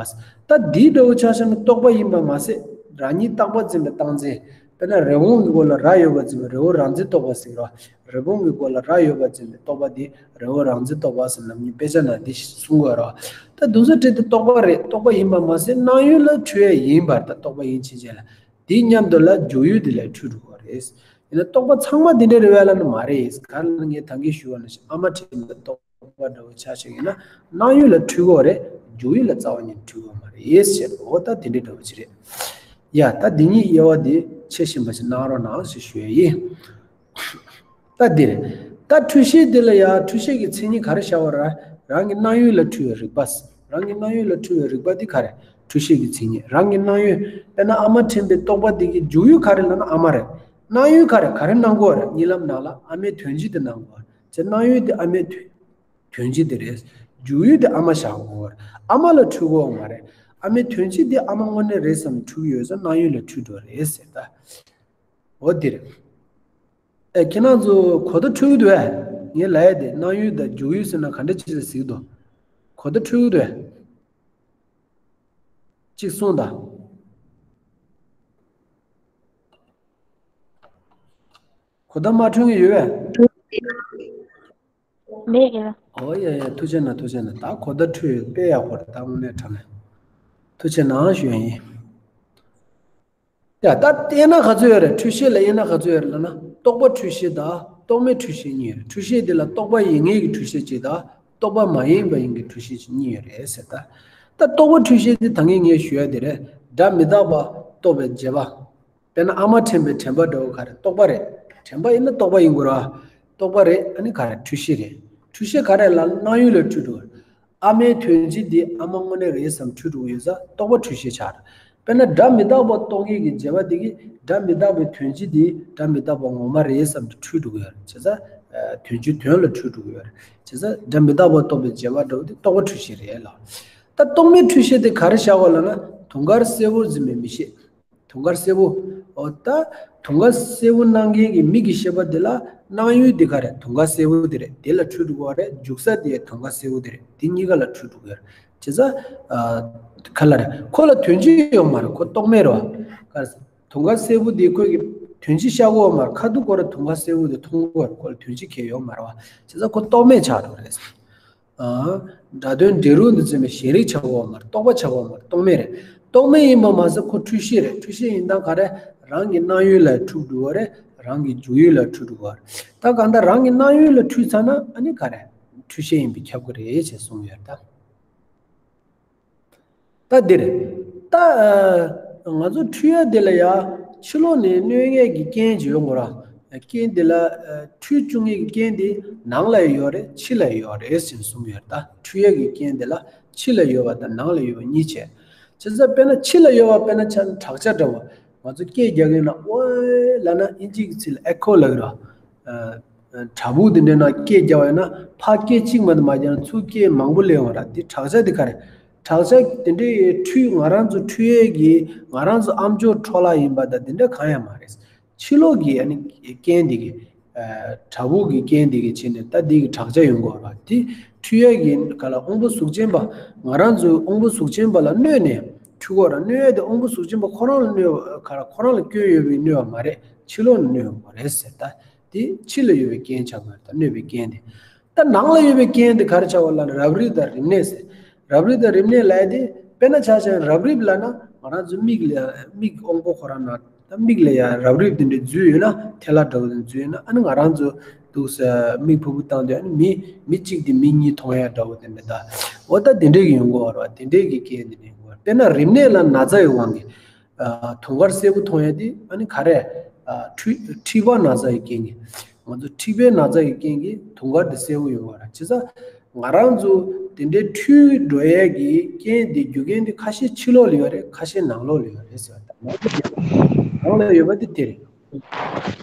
ད་འདིའི་འདྲ་བོ་ཆ་བཞག་ན་རྟོག་པ་ཡིན་པ་མ་ཟད་རང་ཉིད་རྟག་པ་འཛིན་པའི་རྟག་འཛིན། དཔེར་ན་རི་བོང་གི་མགོ་ལ་རྭ་ཡོད་པ་འཛིན་པའི་རི་བོ་རྭ་འཛིན་རྟོག་པ་ཟེར་རོ། རི་བོང་གི་མགོ་ལ་རྭ་ཡོད་པ་འཛིན་པའི་རྟོག་པ་འདི་རི་བོ་རྭ་འཛིན་རྟོག་པ་ཟེར་ནམ་རྒྱུན་དཔེ་ཆ་ནང་འདི་གསུང་གི་ཡོད་རོ། ད་དུང་ས་བྲིས་ཏེ་རྟོག་པ་རེད། རྟོག་པ་ཡིན་པ་མ་ཟད་སྣང་ཡུལ་ལ་འཁྲུལ་ཡས་ཡིན་པར་ད་རྟོག་པ་ཡིན་ཕྱིན་ཆད་ལ། དེའི་མཉམ་དུ་ལ་འཇུག་ཡུལ་དེ་ལ་འཁྲུལ་འགྲོ་གི་རེད། ཡིན་ན་རྟོག་པ་ཚང་མ་དེ་འདྲ་རེད་བས་ལབ་ན་མ་རེད། ག་རེ་ལབ་ན་ངས་ད་གིན་ཞུས་པ་ནང་བཞིན་ཨ་མ་ཕྲན་བུའི་རྟོག་པ་འདྲ་བོ་ཆ་བཞག་ཡིན་ན་སྣང་ཡུལ་ལ་འཁྲུལ་གྱི་ཡོད་རེད། འཇུག་ཡུལ་ལ་རྩ་བ་ཉིད་འཁྲུལ་གྱི་ཡོད་མ་རེད་ཟེར། འོ་ད་དེ་འདྲ་འདྲ་བོ་ཅིག་རེད། ཡ་ད་འདི་གཉིས་དབྱེ་བ་དེ་ཕྱེ་བཞིན་པ་ཞིག་གནང་རོགས་གནང་ཞེས་ཞུ་ཡ་ཡིན། ད་འདིར། ད་འཁྲུལ་ཤེས་འདི་ལ་ཡང་འཁྲུལ་ཤེས་ཀྱི་མཚན་ཉིད་ག་རེ་བྱ་བ་ར། རང་གི་སྣང་ཡུལ་ལ་འཁྲུལ་བའི་རིག་པ། རང་གི་སྣང་ཡུལ་ལ་འཁྲུལ་བའི་རིག་པ་འདི་ག་རེ། འཁྲུལ་ཤེས་ཀྱི་མཚན་ཉིད། རང་གི་སྣང་ཡུལ་དཔེར་ན་ཨ་མ་ཕྲན་བུའི་རྟོག་པ་འདི་གི་འཇུག་ཡུལ་ག་རེ་ལབ་ན་ཨ་མ་རེད། སྣང་ཡུལ་ག་རེ་ག་རེ་སྣང་གོ་རེད། གཉིད་ལམ་ནང་ལ་ཨ་མའི་དོན་སྤྱི་དེ་སྣང་གོ་རེད། ཅེས་སྣང་ཡུལ་དེ་ཨ་མའི་དོན་དོན་སྤྱི་དེ་རེད། འཇུག་ཡུལ་དེ་ཨ་མ་བཞག་གོ་རེད། ཨ་མ་ལ་འཁྲུལ་གོ་མ་རེད། ཨ་མའི་དོན་སྤྱི་དེ་ཨ་མ་དངོས་གནས་རེད་བསམ་འཁྲུལ་ཡོད་ཙང་སྣང་ཡུལ་ལ་འཁྲུལ་འགྲོ་རེད་ཟེར་ད། འོ་འདིར། ཨེ་ཁྱེད་རང་ཚོ་གོ་བརྡ་འཕྲོད་ཀྱི་འདུག་ཨེ། ངས་ལབ་ཡ་དེ་སྣང་ཡུལ་དང་འཇུག་ཡུལ་ཟེར་ན་ག་འདྲ་ཅིག་ལ་ཟེར་གྱི་འདུག་གོ་བརྡ་འཕྲོད་ཀྱི་འདུག་ཨེ། གཅིག་གསུངས་དང་། གོ་བརྡ་མ་འཕྲོད་ཀྱི་ཡོད་པས། མེད་ཀྱི། ཨོ་ཡ་ཡ་ཐུགས་རྗེ་གནང་ཐུགས་རྗེ་གནང་། ད་གོ་བརྡ་འཕྲོད་ཡོད་དཔེ་ཡག་པོ་རེད། ད་དངོས་གནས་དྲང་གནས་ཐུགས་རྗེ་གནང་ཞུ་ཡ་ཡིན། ཡ་ད་དབྱེ་ན་ག་ཚོད་ཡོད་རེད། འཁྲུལ་ཤེས་ལ་དབྱེ་ན་ག་ཚོད་ཡོད་རེད་ལབ་ན་རྟོག་པ་འཁྲུལ་ཤེས་དང་རྟོག་མེད་འཁྲུལ་ཤེས་གཉིས་ཡོད་རེད། འཁྲུལ་ཤེས་དེ་ལ་རྟོག་པ་ཡིན་ངེས་ཀྱི་འཁྲུལ་ཤེས་གཅིག་དང་རྟོག་པ་མ་ཡིན་པ་ཡིན་གྱི་འཁྲུལ་ཤེས་གཅིག་གཉིས་ཡོད་རེད་ཟེར་ད། ད་རྟོག་པ་འཁྲུལ་ཤེས་དེ་ད་ངས་ངས་ཞུ་ཡ་དེ་རེད། སྒྲ་མི་རྟག་པ་རྟོགས་པའི་རྗེས་དཔག་དཔེར་ན་ཨ་མ་དྲན་པའི་དྲན་པ་འདྲ་བོ་ག་རེ་རྟོག་པ་རེད། དྲན་པ་ཡིན་ན་རྟོག་པ་ཡིན་དགོས་ར། རྟོག་པ་རེད། ཨ་ནི་ག་རེ་འཁྲུལ་ཤེས་རེད། འཁྲུལ་ཤེས་ག་རེ་ལ་སྣང་ཡུལ་ལ་འཁྲུལ་འགྲོ། ཨ་མའི་དོན་སྤྱི་འདི་ཨ་མ་དངོས་གནས་རེད་བསམ་འཁྲུལ་འགྲོ་གི་ཡོད་ཙང་རྟོག་པ་འཁྲུལ་ཤེས་ཆགས་རེད། དཔེར་ན་སྒྲ་མི་རྟག་པ་རྟོགས་ངེས་ཀྱི་རྗེས་དཔག་འདི་གིས་སྒྲ་མི་རྟག་པའི་དོན་སྤྱི་འདི་སྒྲ་མི་རྟག་པ་ངོ་མ་རེད་བསམ་དུ་འཁྲུལ་འགྲོ་གི་ཡོད་རེད། བྱས་ཙང་དོན་སྤྱི་དོན་ལ་འཁྲུལ་འགྲོ་གི་ཡོད་རེད། བྱས་ཙང་སྒྲ་མི་རྟག་པ་རྟོགས་པའི་རྗེས་དཔག་འདྲ་བོ་འདི་རྟོག་པ་འཁྲུལ་ཤེས་རེད་ལ། ད་རྟོག་མེད་འཁྲུལ་ཤེས་དེ་ག་རེ་བཞག་པ་ལབ་ན་དུང་དཀར་སེར་པོར་འཛིན་པའི་མིག་ཤེས། དུང་དཀར་སེར་པོ། འོ་ད། དུང་དཀར་སེར་པོ་སྣང་མཁན་གྱི་མིག་གི་ཤེས་པ་དེ་ལ་སྣང་ཡུལ་དེ་ག་རེ་དུང་དཀར་སེར་པོ་དེ་རེད། དེ་ལ་འཁྲུལ་འགྲོ་གི་རེད། འཇུག་ས་དེ་དུང་དཀར་སེར་པོ་དེ་རེད། དེ་གཉིས་ཀ་ལ་འཁྲུལ་འགྲོ་གི་རེད། བྱས་ཙང་། ག་ལ་རེད། ཁོ་ལ་དོན་སྤྱི་ཡོད་མ་རེད། ཁོ་རྟོག་མེད་རེད་བ། ག་རེ། དུང་དཀར་སེར་པོ་དེ་ཁོ་གི་དོན་སྤྱི་ཤར་གོ་མ་རེད། ཁ་ཐུག་ཁོ་ར་དུང་དཀར་སེར་པོ་དེ་མཐོང་གོ་རེད། ཁོ་ལ་དོན་སྤྱི་གང་ཡང་ཡོད་མ་རེད་བ། བྱས་ཙང་ཁོ་རྟོག་མེད་ཆགས་འགྲོ་གི་རེད། སྒྲ་དོན་འབྲས་རུ་འདི་ཚོ་མེད་ཞེན་རིག་ཆགས་པ་མ་རེད། རྟོག་པ་ཆགས་པ་མ་རེད། རྟོག་མེད་རེད། རྟོག་མེད་ཡིན་པ་མ་ཟད་ཁོ་འཁྲུལ་ཤེས་རེད། འཁྲུལ་ཤེས་ཡིན་སྟངས་ག་རེ། རང་གི་སྣང་ཡུལ་ལ་འཁྲུལ་འགྲོ་བ་རེད། རང་གི་འཇུག་ཡུལ་ལ་འཁྲུལ་འགྲོ་བ་རེད། ད་གང་ལྟར་རང་གི་སྣང་ཡུལ་ལ་འཁྲུལ་ཚར་ན་ཨ་ནི་ག་རེ། འཁྲུལ་ཤེས་ཡིན་པས་ཁྱབ་ཀྱི་རེད་ཅེས་གསུངས་ཡོད་ད། ད་འདིར། ད། ང་ཚོ་འཁྲུལ་ཡ་འདི་ལ་ཡ། ཕྱི་ལོགས་ནས་གནོད་མཁན་གྱི་རྐྱེན་ཅིག་ཡོང་དགོས་ར། རྐྱེན་འདི་ལ། འཁྲུལ་བཅུག་མཁན་གྱི་རྐྱེན་འདི་ནང་ལ་ཡོད་རེད་ཕྱི་ལ་ཡོད་རེད་ཟེར་གསུངས་ཡོད་ད། འཁྲུལ་ཡ་གི་རྐྱེན་འདི་ལ་ཕྱི་ལ་ཡོད་པ་དང་ནང་ལ་ཡོད་པ་གཉིས་བྱས། བྱས་ཙང་དཔེར་ན་ཕྱི་ལ་ཡོད་པ་དཔེར་ན་ཆ་བྲག་ཆ་འདྲ་བོ། ང་ཚོ་སྐད་རྒྱག་གིན་ན་ཨོའེ་ལབ་ན་ཨིན་ཇི་གི་ཚིག་ལ་ཨེ་ཁོ་ལབ་གི་ར། བྲག་ཕུག་དེ་འདྲའི་ནང་སྐད་རྒྱབ་ཡོད་ན་ཕར་སྐད་གཅིག་མ་གཏོགས་མ་རྒྱབ་ན་ཚུར་སྐད་མང་པོ་སླེབས་ཡོང་ར། དེ་བྲག་ཆ་དེ་ག་རེ། བྲག་ཆ་དེ་འདྲའི་འཁྲུལ་ང་རང་ཚོ་འཁྲུལ་ཡས་ཀྱི་ང་རང་ཚོ་ཨམ་ཅོག་འཕྲོ་བརླག་ཡིན་པ་དང་དེ་འདྲ་གང་ཡང་མ་རེད། ཕྱི་ལོགས་ཀྱི་ཨ་ནི་རྐྱེན་དེ་གི། བྲག་ཕུག་གི་རྐྱེན་དེ་གི་བྱས་ནས་ད་དེ་གི་བྲག་ཆ་ཡོང་གི་ཡོད་ར། དེ་འཁྲུལ་ཡས་ཀྱི་ག་ལ་དབང་པོ་གཟུགས་ཅན་པ་ང་རང་ཚོའི་དབང་པོ་གཟུགས་ཅན་པ་ལ་གནོད་ནས་འཁྲུལ་གི་ཡོད་ར། གནོད་ཡས་དེ་དབང་པོ་གཟུགས་ཅན་པ་ཁོ་རང་ལ་གནོད་ག་ལ་ཁོ་རང་ལ་སྐྱོན་ཡོད་པའི་གནོད་པ་མ་རེད། ཕྱི་ལོགས་ནས་གནོད་ཡོང་གི་རེད་ཟེར་ད། དེ་ཕྱི་ལ་ཡོད་པའི་རྐྱེན་ཆགས་པ་རེད། ད་གནོད་པའི་རྐྱེན་དེ། ད་ནང་ལ་ཡོད་པའི་རྐྱེན་དེ་ག་རེ་ཆགས་པ་ལབ་ན་རབ་རིབ་དང་རིམས་ནད་ཟེར། རབ་རིབ་དང་རིམས་ནད་ལབ་ཡ་དེ་དཔེར་ན་ཆ་བཞག་ན་རབ་རིབ་ལབ་ན་ང་རང་ཚོ་མིག་ལ་མིག་དབང་པོ་ཁོ་རང་ན་ད་མིག་ལ་ཡ་རབ་རིབ་དེ་འདྲ་འཛུལ་ཡོད་ན་ཐལ་བ་འདྲ་བོ་དེ་འཛུལ་ཡོད་ན་ཨ་ནི་ང་རང་ཚོ་འདུག་ས་མིག་ཕུ་བུ་བཏང་དུས་ཨ་ནི་མི་མི་གཅིག་དེ་མི་གཉིས་མཐོང་ཡ་འདྲ་བོ་དེ་འདྲ་ད་འོ་ད་དེ་འདྲས་ཀྱི་ཡོང་གི་ཡོད་རེད་བ། དེ་འདྲས་ཀྱི་རྐྱེན་དེ་འདྲ་ཡོང་གི་ཡོད་རེད། དཔེར་ན་རིམས་ནད་ལ་ན་ཚ་ཡི་དབང་གིས། ཨ་དུང་དཀར་སེར་པོ་མཐོང་ཡ་དེ་ཨ་ནི་ག་རེ། ཨ་མཁྲིས་མཁྲིས་པ་ན་ཚ་ཡི་རྐྱེན་གྱིས། ང་ཚོ་མཁྲིས་པའི་ན་ཚ་ཡི་རྐྱེན་གྱིས་དུང་དཀར་དེ་སེར་པོ་ཡོང་བ་རེད། བྱས་ཙང་ང་རང་ཚོ་དེ་འདྲའི་འཁྲུལ་འགྲོ་ཡས་ཀྱི་རྐྱེན་དེ་རྒྱུ་རྐྱེན་དེ་ཁ་ཤས་ཕྱི་ལོགས་ལ་ཡོད་རེད། ཁ་ཤས་ནང་ལོགས་ལ་ཡོད་རེད་ཟེར་བ་དང་། ནང་ལ་ཡོད་པ་དེ་དེ་རེད།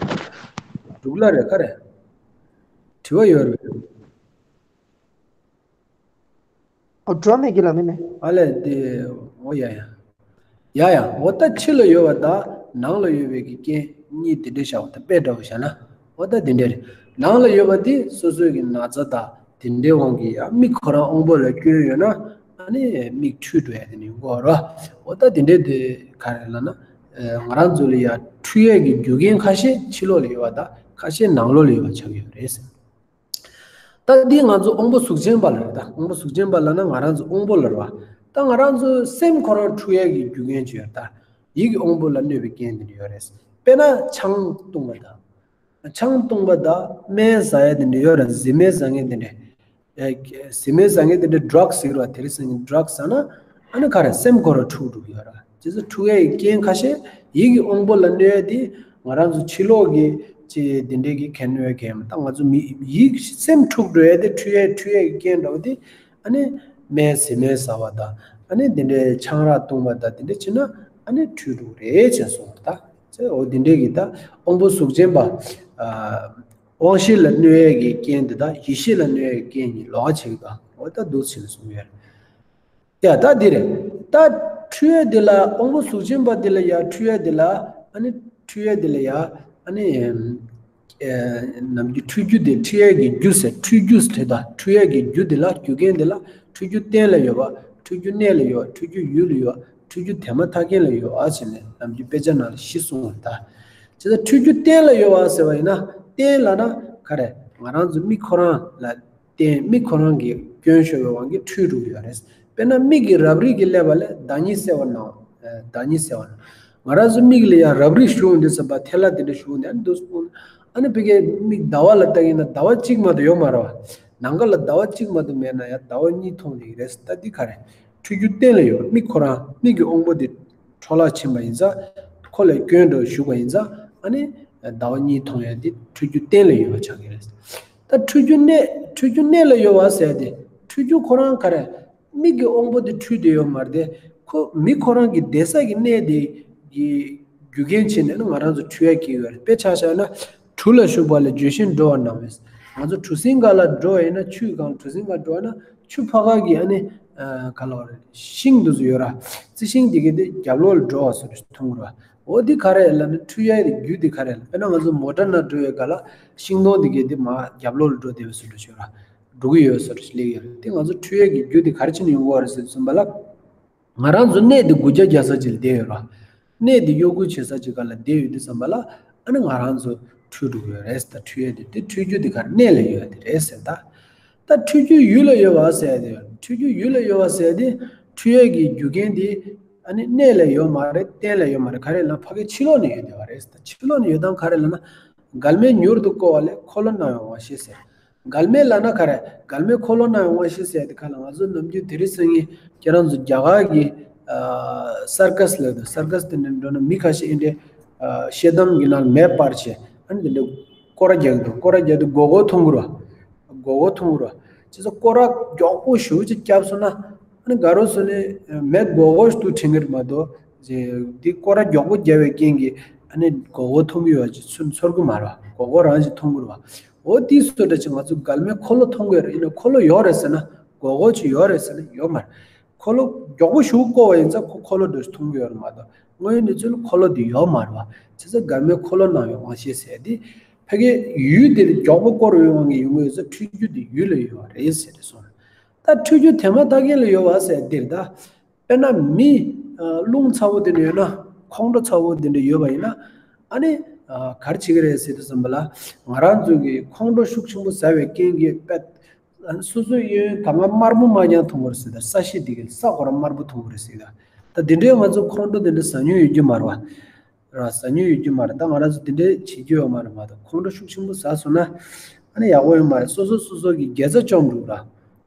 འབྲུག་ལ་རེད། ག་རེ། དྲི་བ་ཡོད་རེད། ཨོ་འགྲོ་མེད་ཀྱི་ལ་མིན་ནས། ཨ་ལས་དེ། ཨོ་ཡ་ཡ། ཡ་ཡ། འོ་ད་ཕྱི་ལ་ཡོད་པ་དང་ནང་ལ་ཡོད་པའི་གི་རྐྱེན་གཉིས་དེ་འདྲ་བཞག་པ་དང་དཔེ་འདྲ་བོ་བཞག་ན། འོ་ད་དེ་འདྲ་རེད། ནང་ལ་ཡོད་པ་དེ་སོ་སོའི་གི་ན་ཚ་དང་དེ་འདྲའི་དབང་གིས་ཡང་མིག་ཁོ་རང་དབང་པོ་ལ་སྐྱོན་ཡོད་ན་ཨ་ནི་མིག་འཁྲུལ་འགྲོ་ཡ་དེ་ནི་ཡོང་གི་ཡོད་རེད། འོ་ད་དེ་འདྲ་དེ་ག་རེ་ལབ་ན། ང་རང་ཚོ་ལ་ཡ་འཁྲུལ་ཡས་ཀྱི་རྒྱུ་རྐྱེན་ཁ་ཤས་ཕྱི་ལོགས་ལ་ཡོད་པ་དང་ཁ་ཤས་ནང་ལོགས་ལ་ཡོད་པ་ཆགས་ཀྱི་ཡོད་རེད། ད་འདི་ང་ཚོ་དབང་པོ་གཟུགས་ཅན་པ་ལ་རེད། ད་དབང་པོ་གཟུགས་ཅན་པ་ལབ་ན་ང་རང་ཚོ་དབང་པོ་ལ་རེད་བ། ད་ང་རང་ཚོ་སེམས་ཁོ་རང་འཁྲུལ་ཡས་ཀྱི་རྒྱུ་རྐྱེན་ཅིག་ཡོད་རེད། ད་ཡིད་ཀྱི་དབང་པོ་ལ་གནོད་པའི་རྐྱེན་དེ་འདྲ་ཡོད་རེད། དཔེར་ན་ཆང་འཐུང་བ་དང་། ཆང་འཐུང་བ་དང་སྨན་ཟ་ཡས་དེ་འདྲ་ཡོད་རེད། བཟི་སྨན་ཟ་མཁན་དེ་འདྲ། ཨེ། བཟི་སྨན་ཟ་མཁན་དེ་འདྲ་ཌྲག་ཟེར་བ་དེ་རེད། ཟ་མཁན་ཌྲག་ཟ་ན་ཨ་ནི་ག་རེ་སེམས་ཁོ་རང་འཁྲུག་འགྲོ་གི་ཡོད་རེད། བྱས་ཙང་འཁྲུག་ཡས་ཀྱི་རྐྱེན་ཁ་ཤས་ཡིད་ཀྱི་དབང་པོ་ལ་གནོད་ཡས་དེ་ང་རང་ཚོ་ཕྱི་ལོགས་ཀྱི་ཅི་དེ་འདྲའི་གི་གན་ནོའི་གན་མ། ད་ང་ཚོ་མི་ཡིད་སེམས་འཁྲུག་འགྲོ་ཡས་དེ་འཁྲུལ་ཡས་འཁྲུལ་ཡས་ཀྱི་རྐྱེན་འདྲ་བོ་དེ་ཨ་ནི་སྨན་བཟི་སྨན་ཟ་བ་དང་ཨ་ནི་དེ་འདྲའི་ཆང་རག་འཐུང་བ་དང་དེ་འདྲ་བྱས་ན་ཨ་ནི་འཁྲུལ་འགྲོ་རེད་བྱས་སོང་ད། ཚེ་འོ་དེ་འདྲའི་གི་ད་དབང་པོ་གཟུགས་ཅན་པ། ཨ། དབང་ཤེས་ལ་གནོད་ཡས་ཀྱི་རྐྱེན་དེ་དག་ཡིད་ཤེས་ལ་གནོད་ཡས་ཀྱི་རྐྱེན་གཉིས་ལོགས་ཀ་བྱེད་ཀྱི་འོ་ད་འདུག་ཟེར་ནས་གསུངས་ཡོད་རེད། ཡ་ད་འདི་རེད། ད་འཁྲུལ་ཡས་འདི་ལ་དབང་པོ་གཟུགས་ཅན་པ་འདི་ལ་ཡ་འཁྲུལ་ཡས་འདི་ལ་ཨ་ནི་འཁྲུལ་ཡས་འདི་ལ་ཡ་ཨ་ནི་ནམ་རྒྱུན་འཁྲུལ་རྒྱུ་དེ་འཁྲུལ་ཡས་ཀྱི་རྒྱུ་ཟེར། འཁྲུལ་རྒྱུ་ཟེར་ད་འཁྲུལ་ཡས་ཀྱི་རྒྱུ་འདི་ལ་རྒྱུ་རྐྱེན་འདི་ལ་འཁྲུལ་རྒྱུ་གཏན་ལ་ཡོད་པ། འཁྲུལ་རྒྱུ་གནས་ལ་ཡོད་པ། འཁྲུལ་རྒྱུ་ཡུལ་ལ་ཡོད་པ། འཁྲུལ་རྒྱུ་དེ་མ་ཐག་རྐྱེན་ལ་ཡོད་པ་ཟེར་ནས་ནམ་རྒྱུན་དཔེ་ཆ་ནང་ལ་བཞི་གསུངས་པ་རེད་ད། བྱས་ཙང་འཁྲུལ་རྒྱུ་གཏན་ལ་ཡོད་པ་ཟེར་བ་ཡིན་ན་གཏན་ལབ་ན་ག་རེ། ང་རང་ཚོ་མིག་ཁོ་རང་ལ་བརྟེན་མིག་ཁོ་རང་གི་སྐྱོན་ཤོར་བའི་དབང་གིས་འཁྲུལ་འགྲོ་གི་ཡོད་རེད། དཔེར་ན་མིག་གི་རབ་རིབ་ཀྱི་ཀླད་པ་ལས་བདག་ཉིད་གསལ་བར་སྣང་། བདག་ཉིད་གསལ་བར་སྣང་། ང་རང་ཚོ་མིག་ལ་ཡང་རབ་རིབ་ཞུགས་འདི་ཟེར་བ་ཐལ་བ་འདི་འདྲ་ཞུགས་འདི་ཨ་ནི་འདུག་སྤུན། ཨ་ནི་ཕ་གིའི་མིག་ཟླ་བ་ལ་ལྟ་གིན་ན་ཟླ་བ་གཅིག་མ་གཏོགས་ཡོད་མ་རེད་བ། ནམ་མཁའ་ལ་ཟླ་བ་གཅིག་མ་གཏོགས་མེད་ན་ཡང་ཟླ་བ་གཉིས་མཐོང་ནི་རེད། ད་འདི་ག་རེ། འཁྲུལ་རྒྱུ་གཏན་ལ་ཡོད། མིག་ཁོ་རང་མིག་གི་དབང་པོ་འདི་འཕྲོ་བརླག་ཕྱིན་པ་ཡིན་ཙང་། ཁོ་ལ་སྐྱོན་འགྲོ་ཞུགས་པ་ཡིན་ཙང་ཨ་ནི་ཟླ་བ་གཉིས་མཐོང་ཡ་འདི་འཁྲུལ་རྒྱུ་གཏན་ལ་ཡོད་པ་ཆགས་ཀྱི་རེད། ད་འཁྲུལ་རྒྱུ་གནས་འཁྲུལ་རྒྱུ་གནས་ལ་ཡོད་པ་ཟེར་ཏེ་འཁྲུལ་རྒྱུ་ཁོ་རང་ག་རེ། མིག་གི་དབང་པོ་དེ་འཁྲུལ་བསྡད་ཡོད་མ་རེད་དེ། ཁོ་མི་ཁོ་རང་གི་བསྡད་ས་གི་གནས་དེ་གི་རྒྱུ་རྐྱེན་བྱས་ནས་ནི་ང་རང་ཚོ་འཁྲུལ་ཡ་སྐྱེ་གི་ཡོད་རེད། དཔེ་ཆ་བཞག་ན་གྲུ་ལ་ཞུགས་པ་ལས་ལྗོན་ཤིང་འགྲོ་བ་ནང་བས། ང་ཚོ་གྲུ་གཟིངས་སྒང་ལ་འགྲོ་བ་ཡིན་ན་ཆུའི་སྒང་གྲུ་གཟིངས་སྒང་འགྲོ་བ་ན་ཆུ་ཕར་ཁ་གི་ཨ་ནི་ག་ལ་བ་རེད་ཤིང་འདུག་ཚོ་ཡོད་ར། རྩི་ཤིང་དེ་གི་དེ་རྒྱབ་ལོགས་ལ་འགྲོ་བ་བཟོ་འདྲ་མཐོང་གི་ར། འོ་འདི་ག་རེ་ལབ་ན་འཁྲུལ་ཡ་རྒྱུ་དེ་ག་རེ་ལབ་དཔེར་ན་ང་ཚོ་མོ་ཊ་ནང་འགྲོ་བའི་སྒང་ལ་ཤིང་སྡོང་དེ་གི་དེ་མར་རྒྱབ་ལོགས་ལ་འགྲོ་བསྡད་པ་བཟོ་འདྲ་ཡོད་ར། འགྲོ་གི་ཡོད་བཟོ་འདྲ་ཞིག་སླེབས་ཡོད་རེད། དེ་ང་ཚོ་འཁྲུལ་ཡས་ཀྱི་རྒྱུ་དེ་ག་རེ་བྱས་ནས་ཡོང་གི་ཡོད་རེད་ཟེར་དུས་ཙམ་པ་ལ། ང་རང་ཚོ་གནས་དེ་སྒུག་རྒྱག་རྒྱག་ས་ཅིག་ལ་བསྡད་ཡོད་ར། གནས་དེ་གཡོ་འགུལ་བྱེད་ས་ཅིག་སྒང་ལ་བསྡད་ཡོད་དུས་ཙམ་པ་ལ་ཨ་ནི་ང་རང་ཚོ་འཁྲུལ་འགྲོ་གི་ཡོད་རེད། ད་འཁྲུལ་ཡས་དེ་དེ་འཁྲུལ་རྒྱུ་དེ་ག་རེ་གནས་ལ་ཡོད་དེ་རེད་ཟེར་ད། ད་འཁྲུལ་རྒྱུ་ཡུལ་ལ་ཡོད་པ་ཟེར་དེ་འཁྲུལ་རྒྱུ་ཡུལ་ལ་ཡོད་པ་ཟེར་དེ་འཁྲུལ་ཡས་ཀྱི་རྒྱུ་རྐྱེན་དེ་ཨ་ནི་གནས་ལ་ཡོད་མ་རེད། གཏན་ལ་ཡོད་མ་རེད། ག་རེ་ལབ་ན་ཕ་གི་ཕྱི་ལོགས་ནས་ཡོད་བསྡད་པ་རེད་ཟེར། ད་ཕྱི་ལོགས་ནས་ཡོད་སྟངས་ག་རེ་ལབ་ན་མགལ་མེ་མྱུར་དུ་བསྐོར་བ་ལས་འཁོར་ལོ་རྣམས་ཡང་དབང་ཤེས་ཟེར། མགལ་མེ་ལབ་ན་ག་རེ། མགལ་མེ་འཁོར་ལོ་རྣམས་ཡང་དབང་ཤེས་ཟེར་དེ་ག་ལ་ང་ཚོ་ནམ་རྒྱུན་དེ་རིང་སང་ཉིན་ཁྱེད་རང་ཚོ་རྒྱ་གར་གྱི་ཨ་སར་ཀ་སི་ལབ་དུས་སར་ཀ་སི་དེ་འདྲ་འགྲོ་ན་མི་ཁ་ཤས་ཨེ་འདྲའི་ཨ་ཤེལ་དམ་གྱི་ནང་མེ་སྤར་བྱས་ཨ་ནི་དེ་འདྲའི་སྐོར་ར་རྒྱག་གི་འདུག་སྐོར་ར་རྒྱག་དུས་སྒོར་སྒོར་མཐོང་གི་རེད་བ། སྒོར་སྒོར་མཐོང་གི་རེད་བ། བྱས་ཙང་སྐོར་ར་མགྱོགས་པོ་ཞེ་པོ་ཅིག་བརྒྱབ་སོང་ན་ཨ་ནི་དགའ་རོགས་སོང་ནས་མེ་སྒོར་སྒོར་ཞིག་ཏུ་དྲན་གྱི་རེད་མ་གཏོགས་འདི་སྐོར་ར་མགྱོགས་པོ་རྒྱབ་པའི་རྐྱེན་གྱིས་ཨ་ནི་སྒོར་སྒོར་མཐོང་གི་ཡོད་ཅེས་ཚོར་གྱི་མ་རེད་བ། སྒོར་སྒོར་རང་ཞིག་མཐོང་གི་རེད་བ། འོ་དེའི་བཟོ་འདྲ་ཅིག་ང་ཚོ་མགལ་མེ་འཁོར་ལོ་མཐོང་གི་ཡོད་རེད། ཡིན་ན་འཁོར་ལོ་ཡོད་རེད་ཟེར་ན་སྒོར་སྒོར་ཅིག་ཡོད་རེད་ཟེར་ན་ཡོད་མ་རེད། འཁོར་ལོ་མགྱོགས་པོ་ཞེ་པོ་བསྐོར་བ་ཡིན་ཙང་ཁོ་འཁོར་ལོ་འདྲ་ཞིག་མཐོང་གི་ཡོད་རེད་མ་གཏོགས་དངོས་ཡོད་གནས་ཚུལ་ལ་འཁོར་ལོ་དེ་ཡོད་མ་རེད་བ། བྱས་ཙང་མགལ་མེ་འཁོར་ལོ་རྣམས་ཡང་དབང་ཤེས་ཟེར་དེ་ཕ་གིའི་ཡུལ་དེ་ལ་མགྱོགས་པོ་བསྐོར་བའི་དབང་གིས་ཡོང་གི་ཡོད་ཙང་འཁྲུལ་རྒྱུ་དེ་ཡུལ་ལ་ཡོད་པ་རེད་ཟེར་ཏེ་གསུངས། ད་འཁྲུལ་རྒྱུ་དེ་མ་ཐག་རྐྱེན་ལ་ཡོད་པ་ཟེར་འདིར་ད། དཔེར་ན་མི། ཨ་རླུང་ཚ་བོ་དེ་འདྲ་ཡོད་ན་ཁོང་ཁྲོ་ཚ་བོ་དེ་འདྲ་ཡོད་པ་ཡིན་ན་ཨ་ནི། ཨ་ག་རེ་བྱེད་ཀྱི་རེད་ཟེར་དུས་ཙམ་པ་ལ་ང་རང་ཚོ་གི་ཁོང་ཁྲོ་ཤུགས་ཆེན་པོ་ཟ་བའི་རྐྱེན་གྱིས་དཔེ། ཨ་ནི་སོ་སོའི་གཡས་གཡོན་གང་ག་དམར་པོ་དམར་རྐྱང་མཐོང་གི་རེད་ཟེར། ད་ས་གཞི་དེ་གི་ས་ཁོ་རང་དམར་པོ་མཐོང་གི་རེད་ཟེར། ད་དེ་འདྲའི་ང་ཚོ་ཁོང་ཁྲོ་དེ་འདྲ་ཟ་མྱོང་ཡོད་རྒྱུ་མ་རེད་བ། ར་ཟ་མྱོང་ཡོད་རྒྱུ་མ་རེད། ད་ང་རང་ཚོ་དེ་འདྲའི་བྱེད་རྒྱུ་ཡོད་མ་རེད་མ་གཏོགས་ཁོང་ཁྲོ་ཤུགས་ཆེན་པོ་ཟ་སོང་ན་ཨ་ནི་ཡག་པོ་ཡོད་མ་རེད། སོ་སོ་སོ་སོ་གི་དགེ་རྩ་བཅོམ་འགྲོ་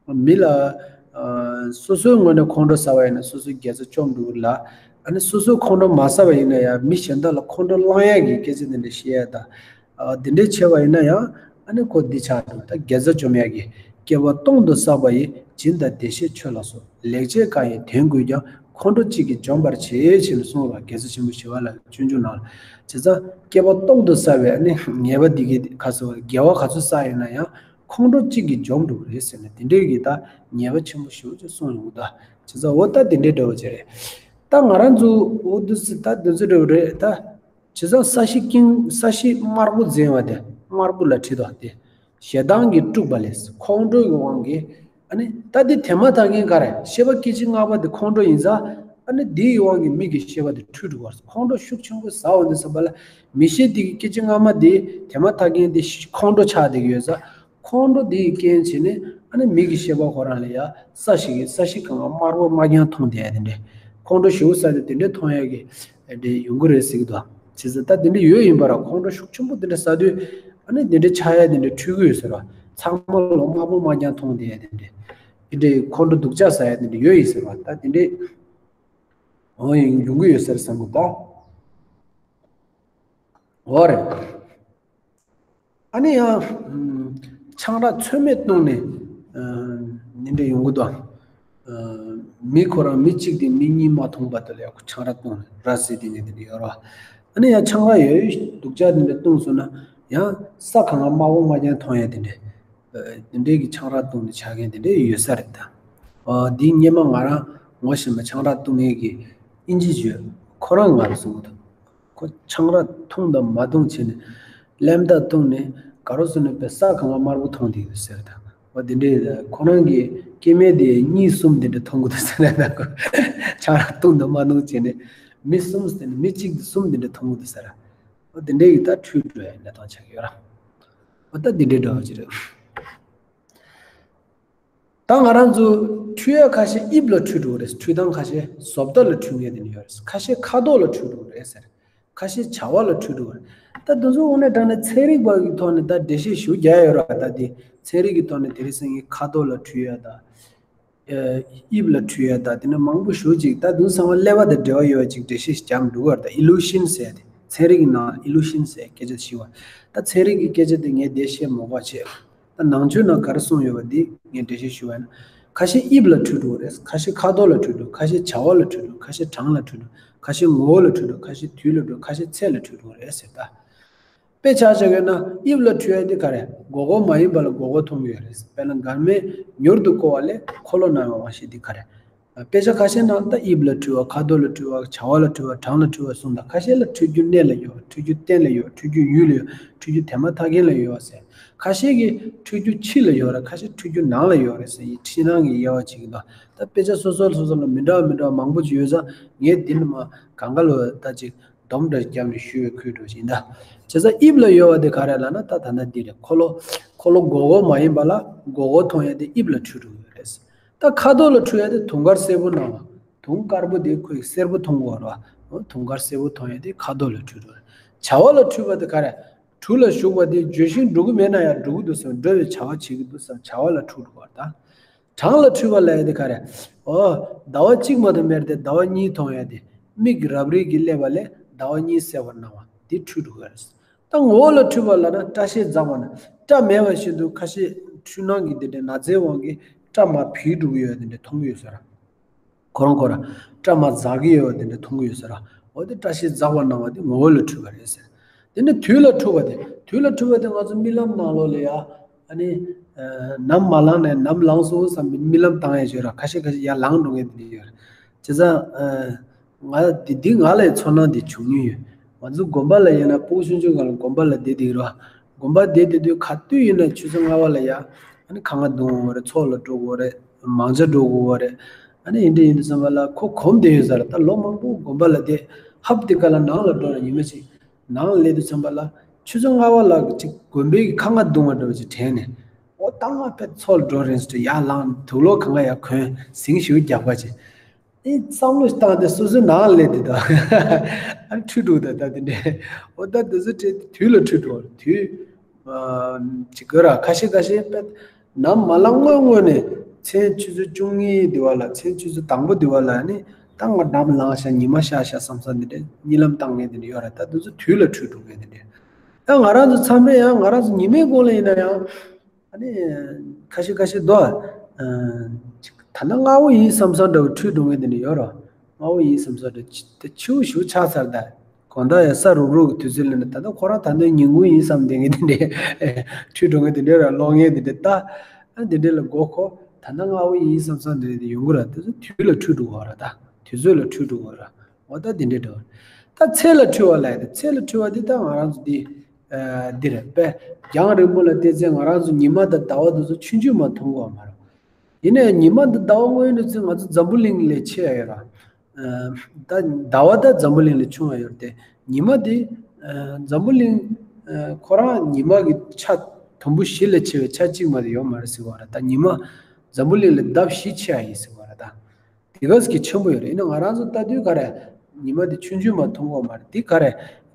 ར། མི་ལ་ཨ་སོ་སོའི་ངོས་ནས་ཁོང་ཁྲོ་ཟ་བ་ཡིན་ན་སོ་སོའི་དགེ་རྩ་བཅོམ་འགྲོ་ལ། ཨ་ནི་སོ་སོའི་ཁོང་ཁྲོ་མ་ཟ་བ་ཡིན་ན་ཡང་མི་གཞན་དག་ལ་ཁོང་ཁྲོ་སློང་ཡག་གི་སྐད་ཆ་དེ་འདྲ་བཤད་ཡག་དང་། ཨ་དེ་འདྲའི་བྱས་པ་ཡིན་ན་ཡང་ཨ་ནི་ཁོ་འདི་ཆགས་འགྲོ། ད་དགེ་རྩ་འཇོམས་ཡག་གི་སྐྱེ་བ་སྟོང་དུ་བསགས་པ་ཡི། སྦྱིན་དང་བདེ་གཤེགས་མཆོད་ལ་སོགས། ལེགས་སྤྱད་གང་ཡིན་དོན་ཀུན་ཀྱང་། ཁོང་ཁྲོ་གཅིག་གིས་འཇོམས་པར་བྱེད། ཅེས་གསུངས་པ་དགེ་རྩ་ཆེན་པོ་ཞི་བ་ལྷའི་སྤྱོད་འཇུག་ནང་ལ། བྱས་ཙང་སྐྱེ་བ་སྟོང་དུ་བསགས་པའི་ཨ་ནི་ཉེས་པ་འདི་གི་ཁ་སོ་དགེ་བ་ག་ཚོད་བསགས་ཡིན་ན་ཡང་། ཁོང་ཁྲོ་གཅིག་གིས་འཇོམས་འགྲོ་གི་རེད་ཟེར་ནས་དེ་འདྲའི་གི་ད་ཉེས་པ་ཆེན་པོ་ཞེ་པོ་ཅིག་གསུངས་ཡོང་གི་འདུག་བྱས་ཙང་འོ་ད་དེ་འདྲའི་འདྲ་བོ་ཅིག་རེད། ད་ང་རང་ཚོ་འོ་འདུག་སེ་ད་འདི་ཚོ་འདྲ་བོ་རེད་ད། བྱས་ཙང་ས་གཞི་ཀིང་ས་གཞི་དམར་པོ་འཛིན་པ་དེ་དམར་པོ་ལ་བྲིས་འདུག་དེ། ཞེ་སྡང་གིས་དཀྲུགས་པ་ལས་ཁོང་ཁྲོ་གི་དབང་གིས། ཨ་ནི་ད་འདི་དེ་མ་ཐག་རྐྱེན་ག་རེ་ཤེས་པ་སྐད་ཅིག་སྔ་མ་དེ་ཁོང་ཁྲོ་ཡིན་ཙང་། ཨ་ནི་འདིའི་དབང་གིས་མིག་གི་ཤེས་པ་དེ་འཁྲུལ་འགྲོ་བར་ཁོང་ཁྲོ་ཤུགས་ཆེན་པོ་ཟ་འོང་དུས་ཙམ་པ་ལ་མིག་ཤེས་དེ་གི་སྐད་ཅིག་སྔ་མ་དེ་དེ་མ་ཐག་རྐྱེན་དེ་ཁོང་ཁྲོ་ཆགས་བསྡད་ཀྱི་ཡོད་ཙང་། ཁོང་ཁྲོ་དེ་ཡི་རྐྱེན་བྱས་ནས་ཨ་ནི་མིག་གི་ཤེས་པ་ཁོ་རང་ལ་ཡ་ས་ཞིག་གི་ས་གཞི་གང་ག་དམར་པོ་དམར་རྐྱང་མཐོང་བསྡད་ཡ་དེ་འདྲས། ཁོང་ཁྲོ་ཞེ་པོ་ཟ་དེ་དེ་འདྲས་མཐོང་ཡ་གི་དེ་ཡོང་གི་རེད་ཟེར་གི་འདུག་བྱས་ཙང་ད་དེ་འདྲས་ཡོད་ཡིན་པ་ར་ཁོང་ཁྲོ་ཤུགས་ཆེན་པོ་དེ་འདྲས་ཟ་དུས་ཨ་ནི་དེ་འདྲས་ཆགས་ཡ་དེ་འདྲས་འཁྲུལ་གི་ཡོད་ཟེར་བ། ཚང་མ་ལོ་དམར་པོ་དམར་རྐྱང་མཐོང་བསྡད་ཡ་དེ་འདྲས། དེ་འདྲས་ཁོང་ཁྲོ་སྡུག་ཅག་ཟ་ཡ་དེ་འདྲས་ཡོད་ཡིན་ཟེར་བ། ད་དེ་འདྲས་འོ་ཡིན་ཡོང་གི་ཡོད་ཟེར་བསམ་གི་འདུག་འོ་རེད། ཨ་ནི་ཡང་ཆང་རག་ཚོད་མེད་བཏུང་ནས་ནི་འདྲ་ཡོང་གི་འདུག་མི་ཁོ་རང་མི་གཅིག་དེ་མི་གཉིས་མ་མཐོང་བར་དུ་ལ་ཡང་ཆང་རག་བཏུང་ནས་ར་བཟི་དེ་ནས་དེ་འདྲ་ཡོད་ར། ཨ་ནི་ཡང་ཆང་རག་ཡོད་སྡུག་ཅག་དེ་འདྲ་བཏུང་སོང་ན་ཡང་ས་གང་ག་དམར་པོ་དམར་རྐྱང་མཐོང་ཡ་དེ་འདྲ། དེ་འདྲའི་གི་ཆང་རག་བཏུང་ནས་ཆགས་མཁན་དེ་འདྲ་ཡོད་ས་རེད་ད། འདི་སྔོན་མ་ང་རང་ངོ་ཤེས་པ་ཆང་རག་བཏུང་མཁན་གི་ཨིན་ཇི་ཡོད་ཁོ་རང་ང་ལ་གསུངས་འདུག་ཁོ་ཆང་རག་འཐུང་དང་མ་འཐུང་བྱས་ནས་སླེམ་ད་བཏུང་ནས་ག་རོ་སོང་ནས་པའི་ས་གང་ག་དམར་པོ་མཐོང་བསྡད་ཡོད་ཟེར་ད། འོ་དེ་འདྲའི་ཁོ་རང་གི་སྐྱེ་དམན་དེ་གཉིས་གསུམ་དེ་འདྲ་མཐོང་གི་འདུག་ཟེར་ན་ཁོ་ཆང་རག་འཐུང་དང་མ་འཐུང་བྱས་ནས་མི་གསུམ་དེ་ནས་མི་གཅིག་དེ་གསུམ་དེ་འདྲ་མཐོང་གི་འདུག་ཟེར། འོ་དེ་འདྲའི་གི་ད་འཁྲུལ་འགྲོ་ཡ་གནས་སྟངས་ཆགས་ཀྱི་ཡོད་ར། འོ་ད་དེ་འདྲའི་འདྲ་བ་ཅིག་རེད། ད་ང་རང་ཚོ་འཁྲུལ་ཡ་ཁ་ཤས་དབྱིབས་ལ་འཁྲུལ་འགྲོ་གི་རེད། འཁྲུལ་སྟངས་ཁ་ཤས་བཟོ་ལྟ་ལ་འཁྲུལ་མཁན་དེ་འདྲ་ཡོད་རེད། ཁ་ཤས་ཁ་དོག་ལ་འཁྲུལ་འགྲོ་གི་རེད་ཟེར། ཁ་ཤས་བྱ་བ་ལ་འཁྲུལ་འགྲོ་གི་རེད། ད་དེ་ཚོ་དངོས་གནས་དྲང་གནས་ཚན་རིག་པ་གི་ཐོག་ནས་ད་འགྲེལ་བཤད་ཞུ་རྒྱུ་ཡོད་ར། ད་དེ་ཚན་རིག་གི་ཐོག་ནས་དེ་རིང་སང་ཉིན་ཁ་དོག་ལ་འཁྲུལ་ཡ་ད། དབྱིབས་ལ་འཁྲུལ་ཡ་ད་དེ་ནས་མང་པོ་ཞེ་ཅིག་ད་དེ་ཚོ་ཚང་མ་ཀླད་པ་དང་འབྲེལ་བ་ཡོད་ཅིག་འགྲེལ་བཤད་ཞིག་རྒྱབ་འགྲོ་གི་རེད། ད་ཨི་ལུ་ཤན་ཟེར་ཡ་དེ་ཚན་རིག་གི་ནང་ཨི་ལུ་ཤན་ཟེར་སྐད་ཆ་ཞིག་བ། ད་ཚན་རིག་གི་སྐད་ཆ་དེ་ངས་འགྲེལ་བཤད་མ་དགོས་བྱས། ད་ནང་ཆོས་ནང་ག་རེ་གསུངས་ཡོད་པ་འདི་ངས་འགྲེལ་བཤད་ཞུ་བ་ཡིན་ན། ཁ་ཤས་དབྱིབས་ལ་འཁྲུལ་འགྲོ་གི་རེད། ཁ་ཤས་ཁ་དོག་ལ་འཁྲུལ་འགྲོ། ཁ་ཤས་བྱ་བ་ལ་འཁྲུལ་འགྲོ། ཁ་ཤས་གྲངས་ལ་འཁྲུལ་འགྲོ། ཁ་ཤས་ངོ་བོ་ལ་འཁྲུལ་འགྲོ། ཁ་ཤས་དུས་ལ་འཁྲུལ་འགྲོ། ཁ་ཤས་ཚད་ལ་འཁྲུལ་འགྲོ་གི་རེད་ཟེར་ད། དཔེ་ཆ་བཞག་ཡོད་ན་དབྱིབས་ལ་འཁྲུལ་ཡ་འདི་ག་རེ་སྒོར་སྒོར་མ་ཡིན་པ་ལ་སྒོར་སྒོར་མཐོང་གི་ཡོད་རེད། དཔེར་ན་མགར་མས་མྱུར་དུ་བསྐོར་བ་ལས་འཁོར་ལོ་ན་བའི་དབང་ཤེས་འདི་ག་རེ། དཔེ་ཆ་ཁ་ཤས་ནང་ད་དབྱིབས་ལ་འཁྲུལ་བ། ཁ་དོག་ལ་འཁྲུལ་བ། བྱ་བ་ལ་འཁྲུལ་བ། གྲངས་ལ་འཁྲུལ་བ་གསུངས་དང་། ཁ་ཤས་ལ་འཁྲུལ་རྒྱུ་གནས་ལ་ཡོད། འཁྲུལ་རྒྱུ་རྟེན་ལ་ཡོད། འཁྲུལ་རྒྱུ་ཡུལ་ལ་ཡོད། འཁྲུལ་རྒྱུ་དེ་མ་ཐག་རྐྱེན་ལ་ཡོད་ཟེར། ཁ་ཤས་ཀྱིས་འཁྲུལ་རྒྱུ་ཕྱི་ལ་ཡོད་རེད། ཁ་ཤས་འཁྲུལ་རྒྱུ་ནང་ལ་ཡོད་རེད་ཟེར། ཕྱི་ནང་གི་དབྱེ་བ་ཕྱེ་གི་འདུག་ད་དཔེ་ཆ་སོ་སོ་སོ་སོ་ལ་མི་འདྲ་བ་མི་འདྲ་བ་མང་པོ་ཅིག་ཡོད་ཙང་ངས་འདི་ནི་མ་གང་ག་ལོ་ད་ཅིག་སྡོམ་འདྲ་བརྒྱབ་ནས་ཞུ་བའི་ཁུལ་འགྲོ་བཞིན་གདའ། བྱས་ཙང་དབྱིབས་ལ་ཡོད་པ་དེ་ག་རེ་ལབ་ན་ད་ད་ལྟ་འདི་རེད། འཁོར་ལོ་འཁོར་ལོ་སྒོར་སྒོར་མ་ཡིན་པ་ལ་སྒོར་སྒོར་མཐོང་ཡ་དེ་དབྱིབས་ལ་འཁྲུལ་འགྲོ་གི་ཡོད་རེད། ད་ཁ་དོག་ལ་འཁྲུལ་ཡ་དེ་དུང་དཀར་སེར་པོ་སྣང་བ། དུང་དཀར་པོ་དེ་ཁོས་སེར་པོ་མཐོང་གི་ཡོད་རེད་བ། དུང་དཀར་སེར་པོ་མཐོང་ཡ་དེ་ཁ་དོག་ལ་འཁྲུལ་འགྲོ། བྱ་བ་ལ་འཁྲུལ་བ་དེ་ག་རེ། གྲུ་ལ་ཞུགས་པ་དེ་འགྱོད་བཞིན་འགྲོ་གི་མེད་ན་ཡང་འགྲོ་གི་འདུག་བསམ། འགྲོ་བའི་བྱ་བ་བྱེད་ཀྱི་འདུག་བསམ། བྱ་བ་ལ་འཁྲུལ་འགྲོ་བ་དང་། གྲངས་ལ་འཁྲུལ་བ་ལབ་ཡ་དེ་ག་རེ། ཨོ། ཟླ་བ་གཅིག་མ་གཏོགས་མེད་དེ་ཟླ་བ་གཉིས་མཐོང་ཡ་དེ། མིག་རབ་རིབ་ཀྱིས་བསླད་པ་ལས་ཟླ་བ་གཉིས་གསལ་བར་སྣང་བ་དེ་འཁྲུལ་འགྲོ་གི་རེད། ད་ངོ་བོ་ལ་འཁྲུལ་བ་ལབ་ན་སྐྲ་ཤད་འཛག་པ་ན་སྐྲ་མེད་པ་བཞིན་དུ་ཁ་ཤས་འཁྲུལ་སྣང་གི་དེ་འདྲའི་ན་ཚའི་དབང་གིས་སྐྲ་མར་བུད་འགྲོ་གི་ཡོད་དེ་འདྲ་མཐོང་གི་ཡོད་ས་ར། ཁོ་རང་ཁོ་རང་སྐྲ་མར་འཛག་གི་ཡོད་པ་དེ་འདྲ་མཐོང་གི་ཡོད་ས་ར། འོ་དེ་སྐྲ་ཤད་འཛག་པར་སྣང་བ་དེ་ངོ་བོ་ལ་འཁྲུལ་བ་རེད་ཟེར། དེ་ནས་དུས་ལ་འཁྲུལ་བ་དེ། དུས་ལ་འཁྲུལ་བ་དེ་ང་ཚོ་རྨི་ལམ་ནང་ལོགས་ལ་ཡ། ཨ་ནི། ནམ་མ་ལངས་ནས་ནམ་ལངས་སོང་བསམ་པའི་རྨི་ལམ་བཏང་ཡ་ཡོད་ར། ཁ་ཤས་ཁ་ཤས་ཡར་ལངས་འགྲོ་མཁན་དེ་འདྲ་ཡོད་ར། བྱས་ཙང་། ང་འདི་འདི་ང་ལ་ཚོར་སྣང་འདི་བྱུང་མྱོང་ཡོད། ང་ཚོ་དགོན་པ་ལ་ཡིན་ན་སྤུ་གུ་ཆུང་ཆུང་སྒང་ལ་དགོན་པ་ལ་བསྡད་བསྡད་རོགས། དགོན་པ་བསྡད་བསྡད་དུས་ག་དུས་ཡིན་ན་ཆུ་ཚོད་ལྔ་པ་ལ་ཡ། ཨ་ནི་ཁ་ང་གདུང་བ་རེད། ཚོགས་ལ་འགྲོ་དགོས་རེད། མང་ཇ་འགྲོ་དགོས་རེད། ཨ་ནི་ཡིན་འདྲ་ཡིན་འདྲ་བསམ་པ་ལ་ཁོ་གོམས་བསྡད་ཡོད་ས་རེད། ད་ལོ་མང་པོ་དགོན་པ་ལ་བསྡད། ཧབ་དེ་ག་ལ་ནང་ལ་འགྲོ་ན་ཉི་མ་ཅིག་ནང་ལ་སླེབས་དུས་ཙམ་པ་ལ་ཆུ་ཚོད་ལྔ་པ་ལ་ཅིག་དགོན་པའི་ཁ་ང་གདུང་བ་འདྲ་བ་ཅིག་དྲན་ནས། འོ་ད་ང་ཕེབས་ཚོགས་ལ་འགྲོ་རན་ཟེར་ཡར་ལངས། དུག་ལོག་གང་ག་ཡར་གོན། ཟིང་ཞིག་རྒྱག་པ་ཅིག་ཨེ་བསམ་བློ་བཏང་སྟེ་སོ་སོའི་ནང་ལ་སླེབས་དེ་དང་། ཨ་འཁྲུལ་འགྲོ་ད་ད་དེ་འདྲས། འོ་ད་དེ་ཚོ་དྲན་དུས་ལ་འཁྲུལ་འགྲོ་དུས། ཅིག་གོ་ར་ཁ་ཤས་ཁ་ཤས་དཔེ་ནམ་མ་ལངས་སྔོན་སྔོན་ནས་མཚན་ཆུ་ཚོད་བཅུ་གཉིས་དེ་བ་ལ། མཚན་ཆུ་ཚོད་དང་པོ་དེ་བ་ལ་ནི་ ད་ང་འགྲམ་ལངས་ཤག་ཉི་མ་ཤར་ཤག་བསམ་བསམ་འདི་འདྲ་གཉིད་ལམ་བཏང་མཁན་དེ་འདྲ་ཡོད་རེད། ད་དེ་ཚོ་དུས་ལ་འཁྲུལ་འགྲོ་མཁན་དེ་འདྲ། ད་ང་རང་ཚོ་མཚམས་རེ་ཡང་ང་རང་ཚོ་ཉི་མའི་སྐོར་ལ་ཡིན་ན་ཡང་། ཨ་ནི། ཁ་ཤས་ཁ་ཤས་འདུག་ཨ། ད་ལྟ་སྔ་པོ་ཡིན་བསམ་བསམ་འདྲ་བོ་འཁྲུལ་འགྲོ་མཁན་དེ་འདྲ་ཡོད་རེད། སྔ་པོ་ཡིན་བསམ་བསམ་འདྲ་ད་ཕྱི་པོ་ཞེ་པོ་ཆགས་ཚར་ད། དགོང་དག་ཡང་ས་རུབ་རུབ་ཀྱི་དུས་ཚོད་ལ་ནི་ད་ལྟ་ཁོ་རང་ད་ལྟ་ཉིན་གུང་ཡིན་བསམ་བསྡད་མཁན་དེ་འདྲས། འཁྲུལ་འགྲོ་མཁན་དེ་འདྲས་ར་ཀློག་མཁན་དེ་འདྲས་ད། ཨ་དེ་འདྲས་ལ་མགོ་འཁོར། ད་ལྟ་སྔ་པོ་ཡིན་བསམ་བསམ་དེ་འདྲས་དེ་ཡོང་གི་ར། དེ་ཚོ་དུས་ལ་འཁྲུལ་འགྲོ་གི་ར་ད། དུས་ཚོད་ལ་འཁྲུལ་འགྲོ་གི་ར། འོ་ད་དེ་འདྲས་འགྲོ། ད་ཚེས་ལ་འཁྲུལ་བ་ལབ་ཡ་དེ་ཚེས་ལ་འཁྲུལ་བ་དེ་ད་ང་རང་ཚོ་འདི། ཨ་འདི་རེད་པས། རྒྱང་རིང་པོ་ལ་བལྟས་ཚེ་ང་རང་ཚོ་ཉི་མ་དང་ཟླ་བ་དེ་ཚོ་ཆུང་ཆུང་མ་མཐོང་གི་ཡོད་མ་རེད། ཡིན་ནའི་ཉི་མ་འདི་ཟླ་བ་དངོས་ཡོད་ནས་ཚུར་ང་ཚོ་འཛམ་བུ་གླིང་ལས་ཆེ་ཡ་ཡོད་ར། ཨ་ད་ཟླ་བ་ད་འཛམ་བུ་གླིང་ལས་ཆུང་བ་ཡོད་རེད་དེ། ཉི་མ་འདི་ཨ་འཛམ་བུ་གླིང་ཨ་ཁོ་རང་ཉི་མ་གི་ཆ་དུམ་བུ་བཞི་ལས་ཆེ་བའི་ཆ་གཅིག་མ་གཏོགས་ཡོད་མ་རེད་ཟེར་བ་རེད། ད་ཉི་མ་འཛམ་བུ་གླིང་ལས་ལྡབ་བཞི་ཆེ་ཡ་ཡིན་ཟེར་བ་རེད་ད། དེ་ག་ཙམ་གྱི་ཆེན་པོ་ཡོད་རེད། ཡིན་ན་ང་རང་ཚོ་ལྟ་དུས་ག་རེ། ཉི་མ་འདི་ཆུང་ཆུང་མ་མཐོང་གི་ཡོད་མ་རེད། འདི་ག་རེ།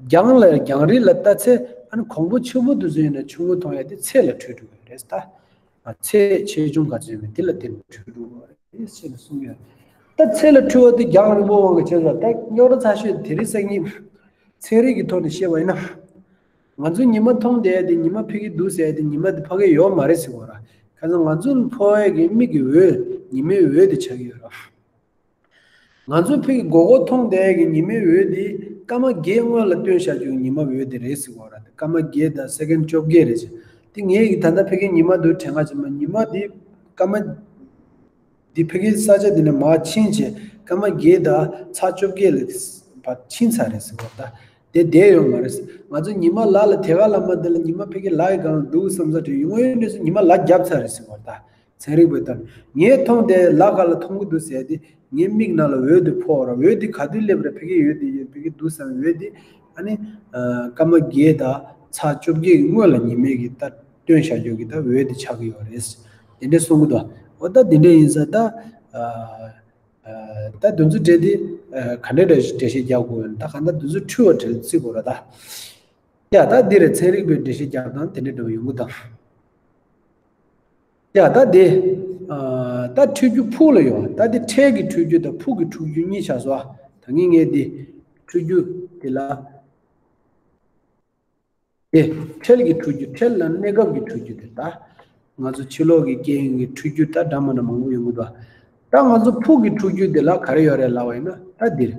རྒྱང་ལ་རྒྱང་རིང་ལ་ལྟ་ཚེ་ཨ་ནི་གོང་བུ་ཆེན་པོ་དེ་ཚོ་ཡིན་ན་ཆུང་ངུ་མཐོང་ཡ་དེ་ཚེས་ལ་འཁྲུལ་འགྲོ་གི་རེད་ད། ཚེས་ཆེ་ཆུང་ག་ཚོད་ཡོད་མེད་དེ་ལ་བརྟེན་ནས་འཁྲུལ་འགྲོ་གི་རེད་ཅེས་ནས་གསུངས་ཡོད། ད་ཚེས་ལ་འཁྲུལ་བ་དེ་རྒྱང་རིང་པོ་དབང་གིས་བྱས་ཙང་ད་རྙོག་དྲ་ཚ་ཤོས་དེ་རིང་སང་ཉིན་ཚན་རིག་གི་ཐོག་ནས་བཤད་པ་ཡིན་ན། ང་ཚོས་ཉི་མ་མཐོང་བསྡད་ཡ་དེ་ཉི་མ་ཕ་གིར་འདུག་ཟེར་ཡ་དེ་ཉི་མ་དེ་ཕ་གིར་ཡོད་མ་རེད་ཟེར་བ་ར། ཁ་སང་ང་ཚོར་ཕོག་ཡ་གི་མིག་གི་འོད་ཉི་མའི་འོད་དེ་ཆགས་ཀྱི་ཡོད་ར། ང་ཚོ་ཕ་གི་མགོ་སྐོར་མཐོང་བསྡད་ཀྱི་ཉི་མའི་འོད་འདི་སྐར་མ་བརྒྱད་སྔོན་ལ་བཏོན་བཞག་རྒྱུ་ཉི་མ་འོད་དེ་རེད་ཟེར་གོ་ར། སྐར་མ་བརྒྱད་དང་སེ་ཀན་བཅོ་བརྒྱད་རེད་ཟེར། དེ་ངས་ཀྱི་ད་ལྟ་ཕ་གི་ཉི་མ་འདུག་དྲན་ག་ཅིག་མ་ཉི་མ་འདི་སྐར་མ་འདི་ཕ་གི་ས་ཆ་འདི་ནས་མར་ཕྱིན་བྱས་སྐར་མ་བརྒྱད་དང་ཚེག་བཅོ་བརྒྱད་ལ་བར་ཕྱིན་ཚར་རེད་ཟེར་གོ་ད། དེ་བསྡད་ཡོད་མ་རེད་ཟེར། ང་ཚོ་ཉི་མ་ལ་ལ་དེ་ག་ལ་མ་འདི་ལ་ཉི་མ་ཕ་གི་ལ་ཡི་སྒང་ལ་འདུག་བསམ་ས་དེ་ཡོང་ཡོད་འདྲ་ཟེར། ཉི་མ་ལ་བརྒྱབ་ཚར་རེད་ཟེར་གོ་ད། ཚན་རིག་པས་ལྟར་ངས་མཐོང་དེ་ལ་ག་ལ་མཐོང་གི་འདུག་ཟེར་ཏེ་ངའི་མིག་ནང་ལ་འོད་དེ་ཕོག་ར། འོད་དེ་ག་དུས་སླེབས་ར། ཕ་གི་འོད་དེ་ཡོད་ཕ་གི་འདུག་བསམ། འོད་དེ་ཨ་ནི་ཨ་སྐར་མ་བརྒྱད་དང་ཚེག་བཅོ་བརྒྱད་ཀྱི་སྔོན་ལ་ཉི་མས་ཀྱི་ད་སྟོན་བཞག་རྒྱུ་གི་ད་འོད་དེ་ཆགས་ཀྱི་ཡོད་རེད། དེ་འདྲས་གསུང་གི་འདུག་འོ་ད་དེ་འདྲས་ཡིན་ས་ད་ཨ་ཨ་ད་དེ་ཚོ་འདྲས་དེ་ཨ་ག་འདྲས་འདྲ་འགྲེལ་བཤད་རྒྱག་དགོས་ཡོད་ན། ད་གང་ལྟར་དེ་ཚོ་འཁྲུལ་བ་འདྲ་བརྩི་དགོས་ར་ད། ཡ་ད་འདི་རེད། ཚན་རིག་པའི་འགྲེལ་བཤད་རྒྱག་སྟངས་དེ་འདྲས་འདྲ་བོ་ཡོང་གི་འདུག་ཡ་ད་དེ། ཨ་ད་འཁྲུལ་རྒྱུ་ཕུགས་ལ་ཡོད། ད་དེ་འཕྲལ་གྱི་འཁྲུལ་རྒྱུ་དང་ཕུགས་ཀྱི་འཁྲུལ་རྒྱུ་གཉིས་ཆགས་སོང་ཨ། ད་ངས་ངས་དེ་འཁྲུལ་རྒྱུ་དེ་ལ། དེ་འཕྲལ་གྱི་འཁྲུལ་རྒྱུ། འཕྲལ་ལ་གནས་སྐབས་ཀྱི་འཁྲུལ་རྒྱུ་དེ་ད། ང་ཚོ་ཕྱི་ལོགས་ཀྱི་རྐྱེན་གྱི་འཁྲུལ་རྒྱུ་ད་འདྲ་མ་འདྲ་མང་པོ་ཡོང་གི་འདུག་ད་ང་ཚོ་ཕུགས་ཀྱི་འཁྲུལ་རྒྱུ་དེ་ལ་ག་རེ་ཡོད་རེད་ལབ་པ་ཡིན་ན་ད་འདིར།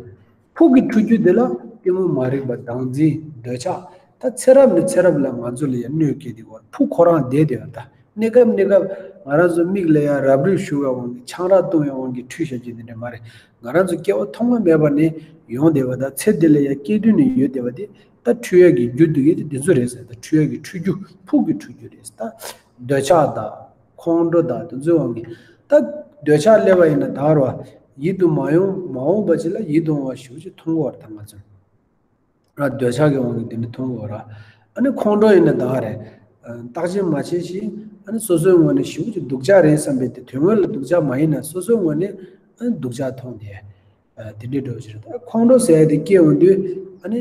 ཕུགས་ཀྱི་འཁྲུལ་རྒྱུ་དེ་ལ་གཏི་མུག་མ་རིག་པ་བདག་འཛིན་འདོད་ཆགས། ད་ཚེ་རབས་ནས་ཚེ་རབས་ལ་ང་ཚོ་ལ་ཡང་གནོད་སྐྱེལ་དེ་བར་ཕུགས་ཁོ་རང་བསྡད་དེ་བ་ད། གནས་སྐབས་གནས་སྐབས་ང་རང་ཚོ་མིག་ལ་ཡང་རབ་རིབ་ཞུ་བའི་དབང་གིས་ཆང་རག་བཏུང་བའི་དབང་གིས་འཁྲུལ་བཞག་རྒྱུ་དེ་འདྲ་མ་རེད། ང་རང་ཚོ་སྐྱེ་བ་ཐོག་མ་མེད་པ་ནས་ཡོང་བསྡད་པ་ད་ཚེ་འདི་ལ་ཡང་སྐྱེ་དུས་ནས་ཡོད་བསྡད་པ་དེ་ད་འཁྲུལ་ཡག་གི་རྒྱུ་འདུག་གི་དེ་འདི་ཚོ་རེད་ཟེར། ད་འཁྲུལ་ཡག་གི་འཁྲུལ་རྒྱུ་ཕུགས་ཀྱི་འཁྲུལ་རྒྱུ་རེད་ཟེར། ད་འདོད་ཆགས་དང་ཁོང་ཁྲོ་དང་དེ་ཚོའི་དབང་གིས་ད་འདོད་ཆགས་སླེབས་པ་ཡིན་ན་ད་ར་བ་ཡིད་དུ་མ་འོང་མ་འོངས་པ་ཅིག་ལ་ཡིད་དུ་འོང་བ་ཞེ་པོ་ཅིག་མཐོང་གི་ཡོད་རེད། ད་ང་ཚོ་ར་འདོད་ཆགས་ཀྱི་དབང་གིས་དེ་འདྲ་མཐོང་གི་ཡོད་ར། ཨ་ནི་ཁོང་ཁྲོ་ཡིན་ན་ད་རེད། བརྟག་དཔྱད་མ་བྱས་ཤིང་ཨ་ནི་སོ་སོའི་ངོས་ནས་ཞེ་པོ་ཅིག་སྡུག་ཅག་རེད་བསམ་པའི་དེ་དོན་དངོས་ལ་སྡུག་ཅག་མ་ཡིན་ན་སོ་སོའི་ངོས་ནས་ཨ་ནི་སྡུག་ཅག་མཐོང་དེ། དེ་འདྲའི་འགྲོ་བཞིན་རེད། ད་ཁོང་ཁྲོ་ཟེར་ཡ་དེ་སྐྱེ་འོང་དུས་ཨ་ནི་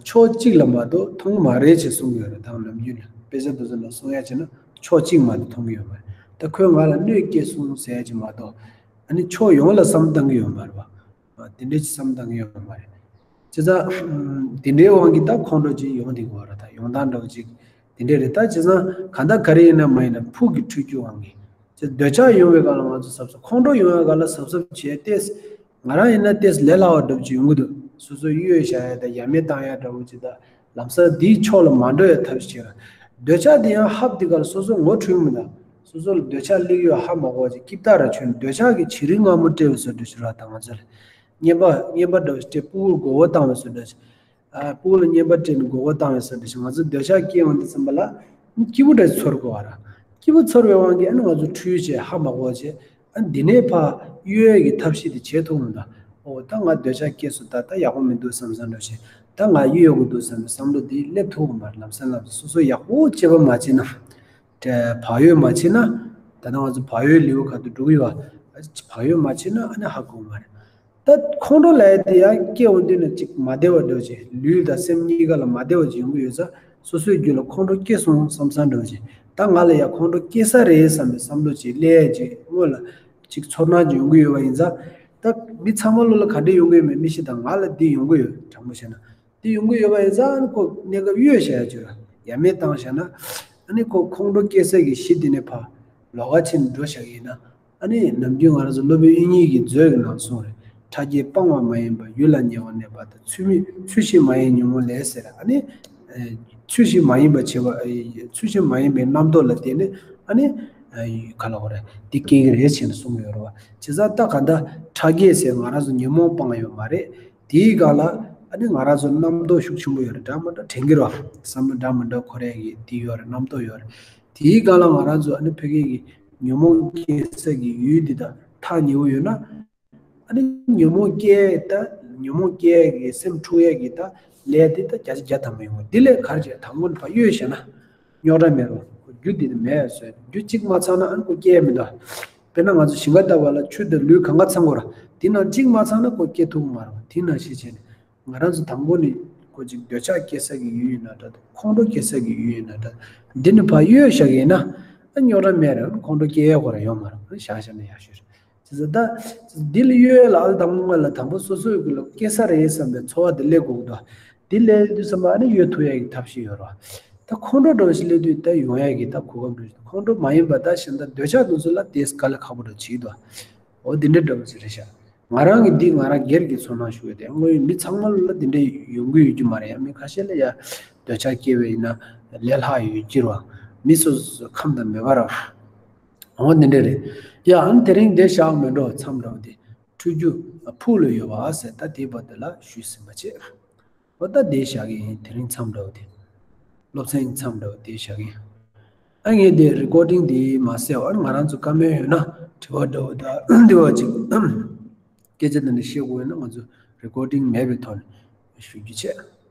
ཕྱོགས་གཅིག་ལ་མ་གཏོགས་མཐོང་གི་མ་རེད་ཅེས་གསུང་གི་ཡོད་རེད། ད་ནམ་རྒྱུན་ལ་དཔེ་ཆ་དེ་ཚོ་ནང་གསུང་ཡ་བྱས་ན་ཕྱོགས་གཅིག་མ་གཏོགས་མཐོང་གི་ཡོད་མ་རེད། ད་ཁོས་ང་ལ་གནོད་སྐྱེལ་སོང་ཟེར་ཡ་ཅིག་མ་གཏོགས་ཨ་ནི་ཕྱོགས་ཡོངས་ལ་བསམ་བཏང་གི་ཡོད་མ་རེད་བ། དེ་འདྲའི་ཅིག་བསམ་བཏང་གི་ཡོད་མ་རེད། བྱས་ཙང་དེ་འདྲའི་དབང་གིས་ད་ཁོང་ཁྲོ་ཅིག་ཡོང་བསྡད་ཀྱི་ཡོད་རེད། ད་ཡོང་སྟངས་འདྲ་བོ་ཅིག་དེ་འདྲ་རེད། ད་བྱས་ཙང་གང་ལྟར་ག་རེ་ཡིན་ན་མ་ཡིན་ན་ཕུགས་ཀྱི་འཁྲུལ་རྒྱུ་དབང་གིས་ཅིག་འདོད་ཆགས་ཡོང་བའི་སྒང་ལ་ང་ཚོ་གཟབ་གཟབ། ཁོང་ཁྲོ་ཡོང་བའི་སྒང་ལ་གཟབ་གཟབ་བྱས་ཏེ། ང་རང་ཡིན་ན་ཏོག་ཙམ་ལས་སླ་བ་འདྲ་བོ་ཅིག་ཡོང་གི་འདུག་སོ་སོ་གཡོལ་བཞག་ཡ་དང་ཡ་མེད་བཏང་ཡ་འདྲ་བོ་ཅིག་དང་། ལམ་སང་འདིའི་ཕྱོགས་ལ་མ་འགྲོ་ཡ་ཐབས་ཤེས་བྱེད་ར། འདོད་ཆགས་དེ་ཡང་ཧབ་དེ་ག་ལ་སོ་སོ་ངོ་འཕྲོད་མི་འདུག་སོ་སོ་ལ་འདོད་ཆགས་སླེབས་ཡོད་ཧ་མ་གོ་བ་ཅིག་སྐྱིད་ཐག་ར་ཆོད་ནས་འདོད་ཆགས་ཀྱི་བྱི་རིལ་མངར་མོ་སྤྲད་པའི་བཟོ་འདྲ་ཞིག་ར། ད་ང་ཚོ་ལ་རྔན་པ་རྔན་པ་འདྲ་བོ་ཞིག་སྤྲད། སྤུ་གུར་མགོ་བོ་བཏང་བའི་བཟོ་འདྲ་ཞིག་ཨ་སྤུ་གུ་ལ་རྔན་པ་སྤྲད་ནས་མགོ་བོ་བཏང་བའི་བཟོ་འདྲ་ཞིག་ང་ཚོ་འདོད་ཆགས་སྐྱེ་འོང་དུས་ཙམ་པ་ལ་སྐྱིད་པོ་འདྲ་ཞིག་ཚོར་དགོས་པ་ར། སྐྱིད་པོ་ཚོར་བའི་དབང་གིས་ཨ་ནི་ང་ཚོ་འཁྲུལ་བྱས་ཧ་མ་གོ་བ་བྱས། ཨ་འདི་ནས་ཕར་གཡོལ་ཡས་ཀྱི་ཐབས་ཤེས་དེ་བྱེད་ཐུབ་མི་འདུག་ཨོ་ད་ང་འདོད་ཆགས་སྐྱེས་སོང་། ད་ད་ཡག་པོ་མི་འདུག་བསམ་བསམ་འདྲ་བྱས། ད་ང་གཡོལ་ཡོང་གི་འདུག་བསམ་པའི་བསམ་བློ་དེ་སླེབས་ཐུབ་ཀྱི་མ་རེད། ལམ་སང་ལམ་སང་སོ་སོ་ཡག་པོ་དཔྱད་པ་མ་བྱས་ན། བག་ཡོད་མ་བྱས་ན། ད་ལྟ་ང་ཚོ་བག་ཡོད་ལེའུ་ཁ་ཐུག་འགྲོ་གི་ཡོད་པ། བག་ཡོད་མ་བྱས་ན་ཨ་ནི་ཧ་གོ་གི་མ་རེད། ད་ཁོང་ཁྲོ་ལབ་ཡ་དེ་ཡང་སྐྱེ་འོང་དུས་ན་ཅིག་མ་བདེ་བ་འདྲ་བོ་ཅིག་ལུས་དང་སེམས་གཉིས་ཀ་ལ་མ་བདེ་བ་ཅིག་ཡོང་གི་ཡོད་ཙང་སོ་སོའི་རྒྱུད་ལ་ཁོང་ཁྲོ་སྐྱེས་སོང་བསམ་བསམ་འདྲ་བོ་ཅིག་ད་ང་ལ་ཡང་ཁོང་ཁྲོ་སྐྱེ་ས་རེད་བསམ་པའི་བསམ་བློ་ཅིག་སླེབས་ཡ་ཅིག་སྔོན་ལ་ཅིག་ཚོར་སྣང་ཅིག་ཡོང་གི་ཡོད་པ་ཡིན་ཙང་ ད་མི་ཚང་མ་ལོ་ལ་ག་འདྲ་ཡོང་གི་ཡོད་མེད་མི་ཤེས། ད་ང་ལ་འདི་ཡོང་གི་ཡོད། དྲང་པོ་བཤད་ན་འདི་ཡོང་གི་ཡོད་པ་ཡིན་ཙང་ཨ་ནི་ཁོ་གནས་སྐབས་གཡོལ་བཞག་ཡ་བྱོས་ར། ཡ་མེད་བཏང་བཞག་ན་ཨ་ནི་ཁོ་ཁོང་ཁྲོ་སྐྱེ་ས་གི་གཞི་དེ་ནས་ཕར་ལོགས་ཀ་ཕྱིན་འགྲོ་བཞག་ཡིན་ན། ཨ་ནི་ནམ་རྒྱུན་ང་རང་ཚོ་སློབ་དཔོན་དབྱིག་གཉེན་གྱི་མཛོད་ཀྱི་ནང་གསུངས་རེད། ཕྲ་རྒྱས་སྤང་བ་མ་ཡིན་པ། ཡུལ་ལ་ཉེ་བར་གནས་པ་དང་། ཚུལ་མིན་ཚུལ་བཞིན་མ་ཡིན་ཉོན་མོངས་ལས་ཟེར། ཨ་ནི་ཚུལ་བཞིན་མ་ཡིན་པ་བྱེད་པ། ཚུལ་བཞིན་མ་ཡིན་པའི་རྣམ་རྟོག་ལ་བརྟེན་ནས་ཨ་ནི་ག་ལ་གོ་རེད། འདི་སྐྱེ་གི་རེད་ཟེར་ནས་གསུངས་ཡོད་རེད་བ། བྱས་ཙང་ད་ག་འདྲ་ཕྲ་རྒྱས་ཟེར་ང་རང་ཚོ་ཉོན་མོངས་སྤངས་ཡོད་མ་རེད། དེའི་སྒང་ལ་ཨ་ནི་ང་རང་ཚོ་རྣམ་རྟོག་ཤུགས་ཆེན་པོ་ཡོད་རེད། འདྲ་མི་འདྲ་དྲན་གྱི་རེད་བ། བསམ་བློ་འདྲ་མི་འདྲ་འཁོར་ཡ་གི་དེ་ཡོད་རེད། རྣམ་རྟོག་ཡོད་རེད། དེའི་སྒང་ལ་ང་རང་ཚོ་ཨ་ནི་ཕ་གི་གི་ཉོན་མོངས་སྐྱེ་ས་གི་ཡུལ་འདི་དང་ཐག་ཉེ་བོ་ཡོད་ན། ཨ་ནི་ཉོན་མོངས་སྐྱེ་ད་ཉོན་མོངས་སྐྱེ་གི་སེམས་འཁྲུག་ཡས་ཀྱི་ད་ལས་དེ་ད་བརྒྱ་ཆ་བརྒྱ་ཐམ་པ་ཡོང་བ། འདི་ལས་ག་རེ་བྱས། དང་པོ་ནས་ཕར་གཡོལ་བཞག་ན་རྙོག་དྲ་མེད་རུང་། རྒྱུ་འདི་ནི་མེད་བཟོས། རྒྱུ་གཅིག་མ་ཚང་ན་ཨ་ནི་ཁོ་སྐྱེ་ཡས་མི་འདུག་དཔེར་ན་ང་ཚོ་ཞིང་ཁ་བཏབ་པ་ལ་ཆུ་དང་ལུད་གང་ག་ཚང་དགོས་ར། དེ་ནང་གཅིག་མ་ཚང་ན་ཁོ་སྐྱེ་ཐུབ་མ་རེད། དེ་ནང་བཞིན་བྱས་ནས་ང་རང་ཚོ་དང་པོ་ནས་ཁོ་ཅིག་འདོད་ཆགས་སྐྱེ་ས་གི་ཡུལ་ཡིན་ན་འདྲ། ཁོང་ཁྲོ་སྐྱེ་ས་གི་ཡུལ་ཡིན་ན་འདྲ། འདི་ནི་ཕར་གཡོལ་བཞག་གི་ཡིན་ན་ཨ་རྙོག་དྲ་མེད་རེད། ཁོང་ཁྲོ་སྐྱེ་ཡས་ཁོ་རང་ཡོད་མ་རེད། བཞག་བཞག་ན་ཡག་ཤོས་རེད། བྱས་ཙང་ད་འདི་ལ་གཡོལ་ལ་ཨ་ལ་དང་པོ་ང་ལ་དང་པོ་སོ་སོའི་གི་ལ་སྐྱེ་ས་རེད་བསམ་པའི་ཚོར་བ་དེ་སླེབས་དགོས་ཀྱི་འདུག་འདི་སླེབས་དུས་ཙམ་པ་ཨ་ནི་གཡོལ་ཐུབ་ཡ་གི་ཐབས་ཤེས་ཡོད་རེད། ད་ཁོང་ཁྲོ་འདྲ་བོ་ཞིག་སླེབས་དུས་ད་ཡོང་ཡ་གི་ད་གོ་སྐབས་འདྲ་བོ་ཞིག་ཁོང་ཁྲོ་མ་ཡིན་པ་ད་གཞན་དག་འདོད་ཆགས་དེ་ཚོ་ལ་དེ་དཀའ་ལས་ཁག་པོ་འདྲ་བོ་བྱེད་ཀྱི་འདུག་འོ་འདི་འདྲ་འདྲ་བོ་ཞིག་རེད་ཤག་ང་རང་གི་འདི་ང་རང་སྒེར་གྱི་ཚོར་སྣང་ཞུ་ཡ་དེ། དངོས་ཡོད་མི་ཚང་མ་ལ་འདི་འདྲ་ཡོང་གི་ཡོད་རྒྱུ་མ་རེད་ཡ། མི་ཁ་ཤས་ལ་ཡ་འདོད་ཆགས་སྐྱེ་བ་ཡིན་ན་ལས་སླ་ཡོད་ཀྱི་རེད་བ། མི་སོ་སོ་ཁམས་དང་མོས་པ་རག་འོ་འདི་འདྲ་རེད་ཡ། ཨ་ནི་དེ་རིང་འདིར་བཞག་མེད་འགྲོ། མཚམས་འདྲ་བོ་དེ་འཁྲུལ་རྒྱུ་ཕུགས་ལ་ཡོད་པ་ཟེར། ད་དེའི་བར་དུ་ལ་ཞུས་ཟིན་པ་བྱས། འོ་ད་འདིར་བཞག་གི་ཡིན། དེ་རིང་མཚམས་འདྲ་བོ་དེ། སློབ་ཚན་མཚམས་འདྲ་བོ་འདིར་བཞག་གི་ཡིན། ཨ་ངས་འདི་རི་ཀོར་ཌིང་འདི་མ་བསད་པར་ང་རང་ཚོ་བཀའ་མོལ་ཡོད་ན་དྲི་བ་འདྲ་བོ་དང་འདི་བ་ཅིག་སྐད་ཆ་འདི་འདྲ་བཤད་དགོས་ཡོད་ན་ང་ཚོ་རི་ཀོར་ཌིང་མེད་པའི་ཐོག་ནས་ཞུ་རྒྱུ་བྱས།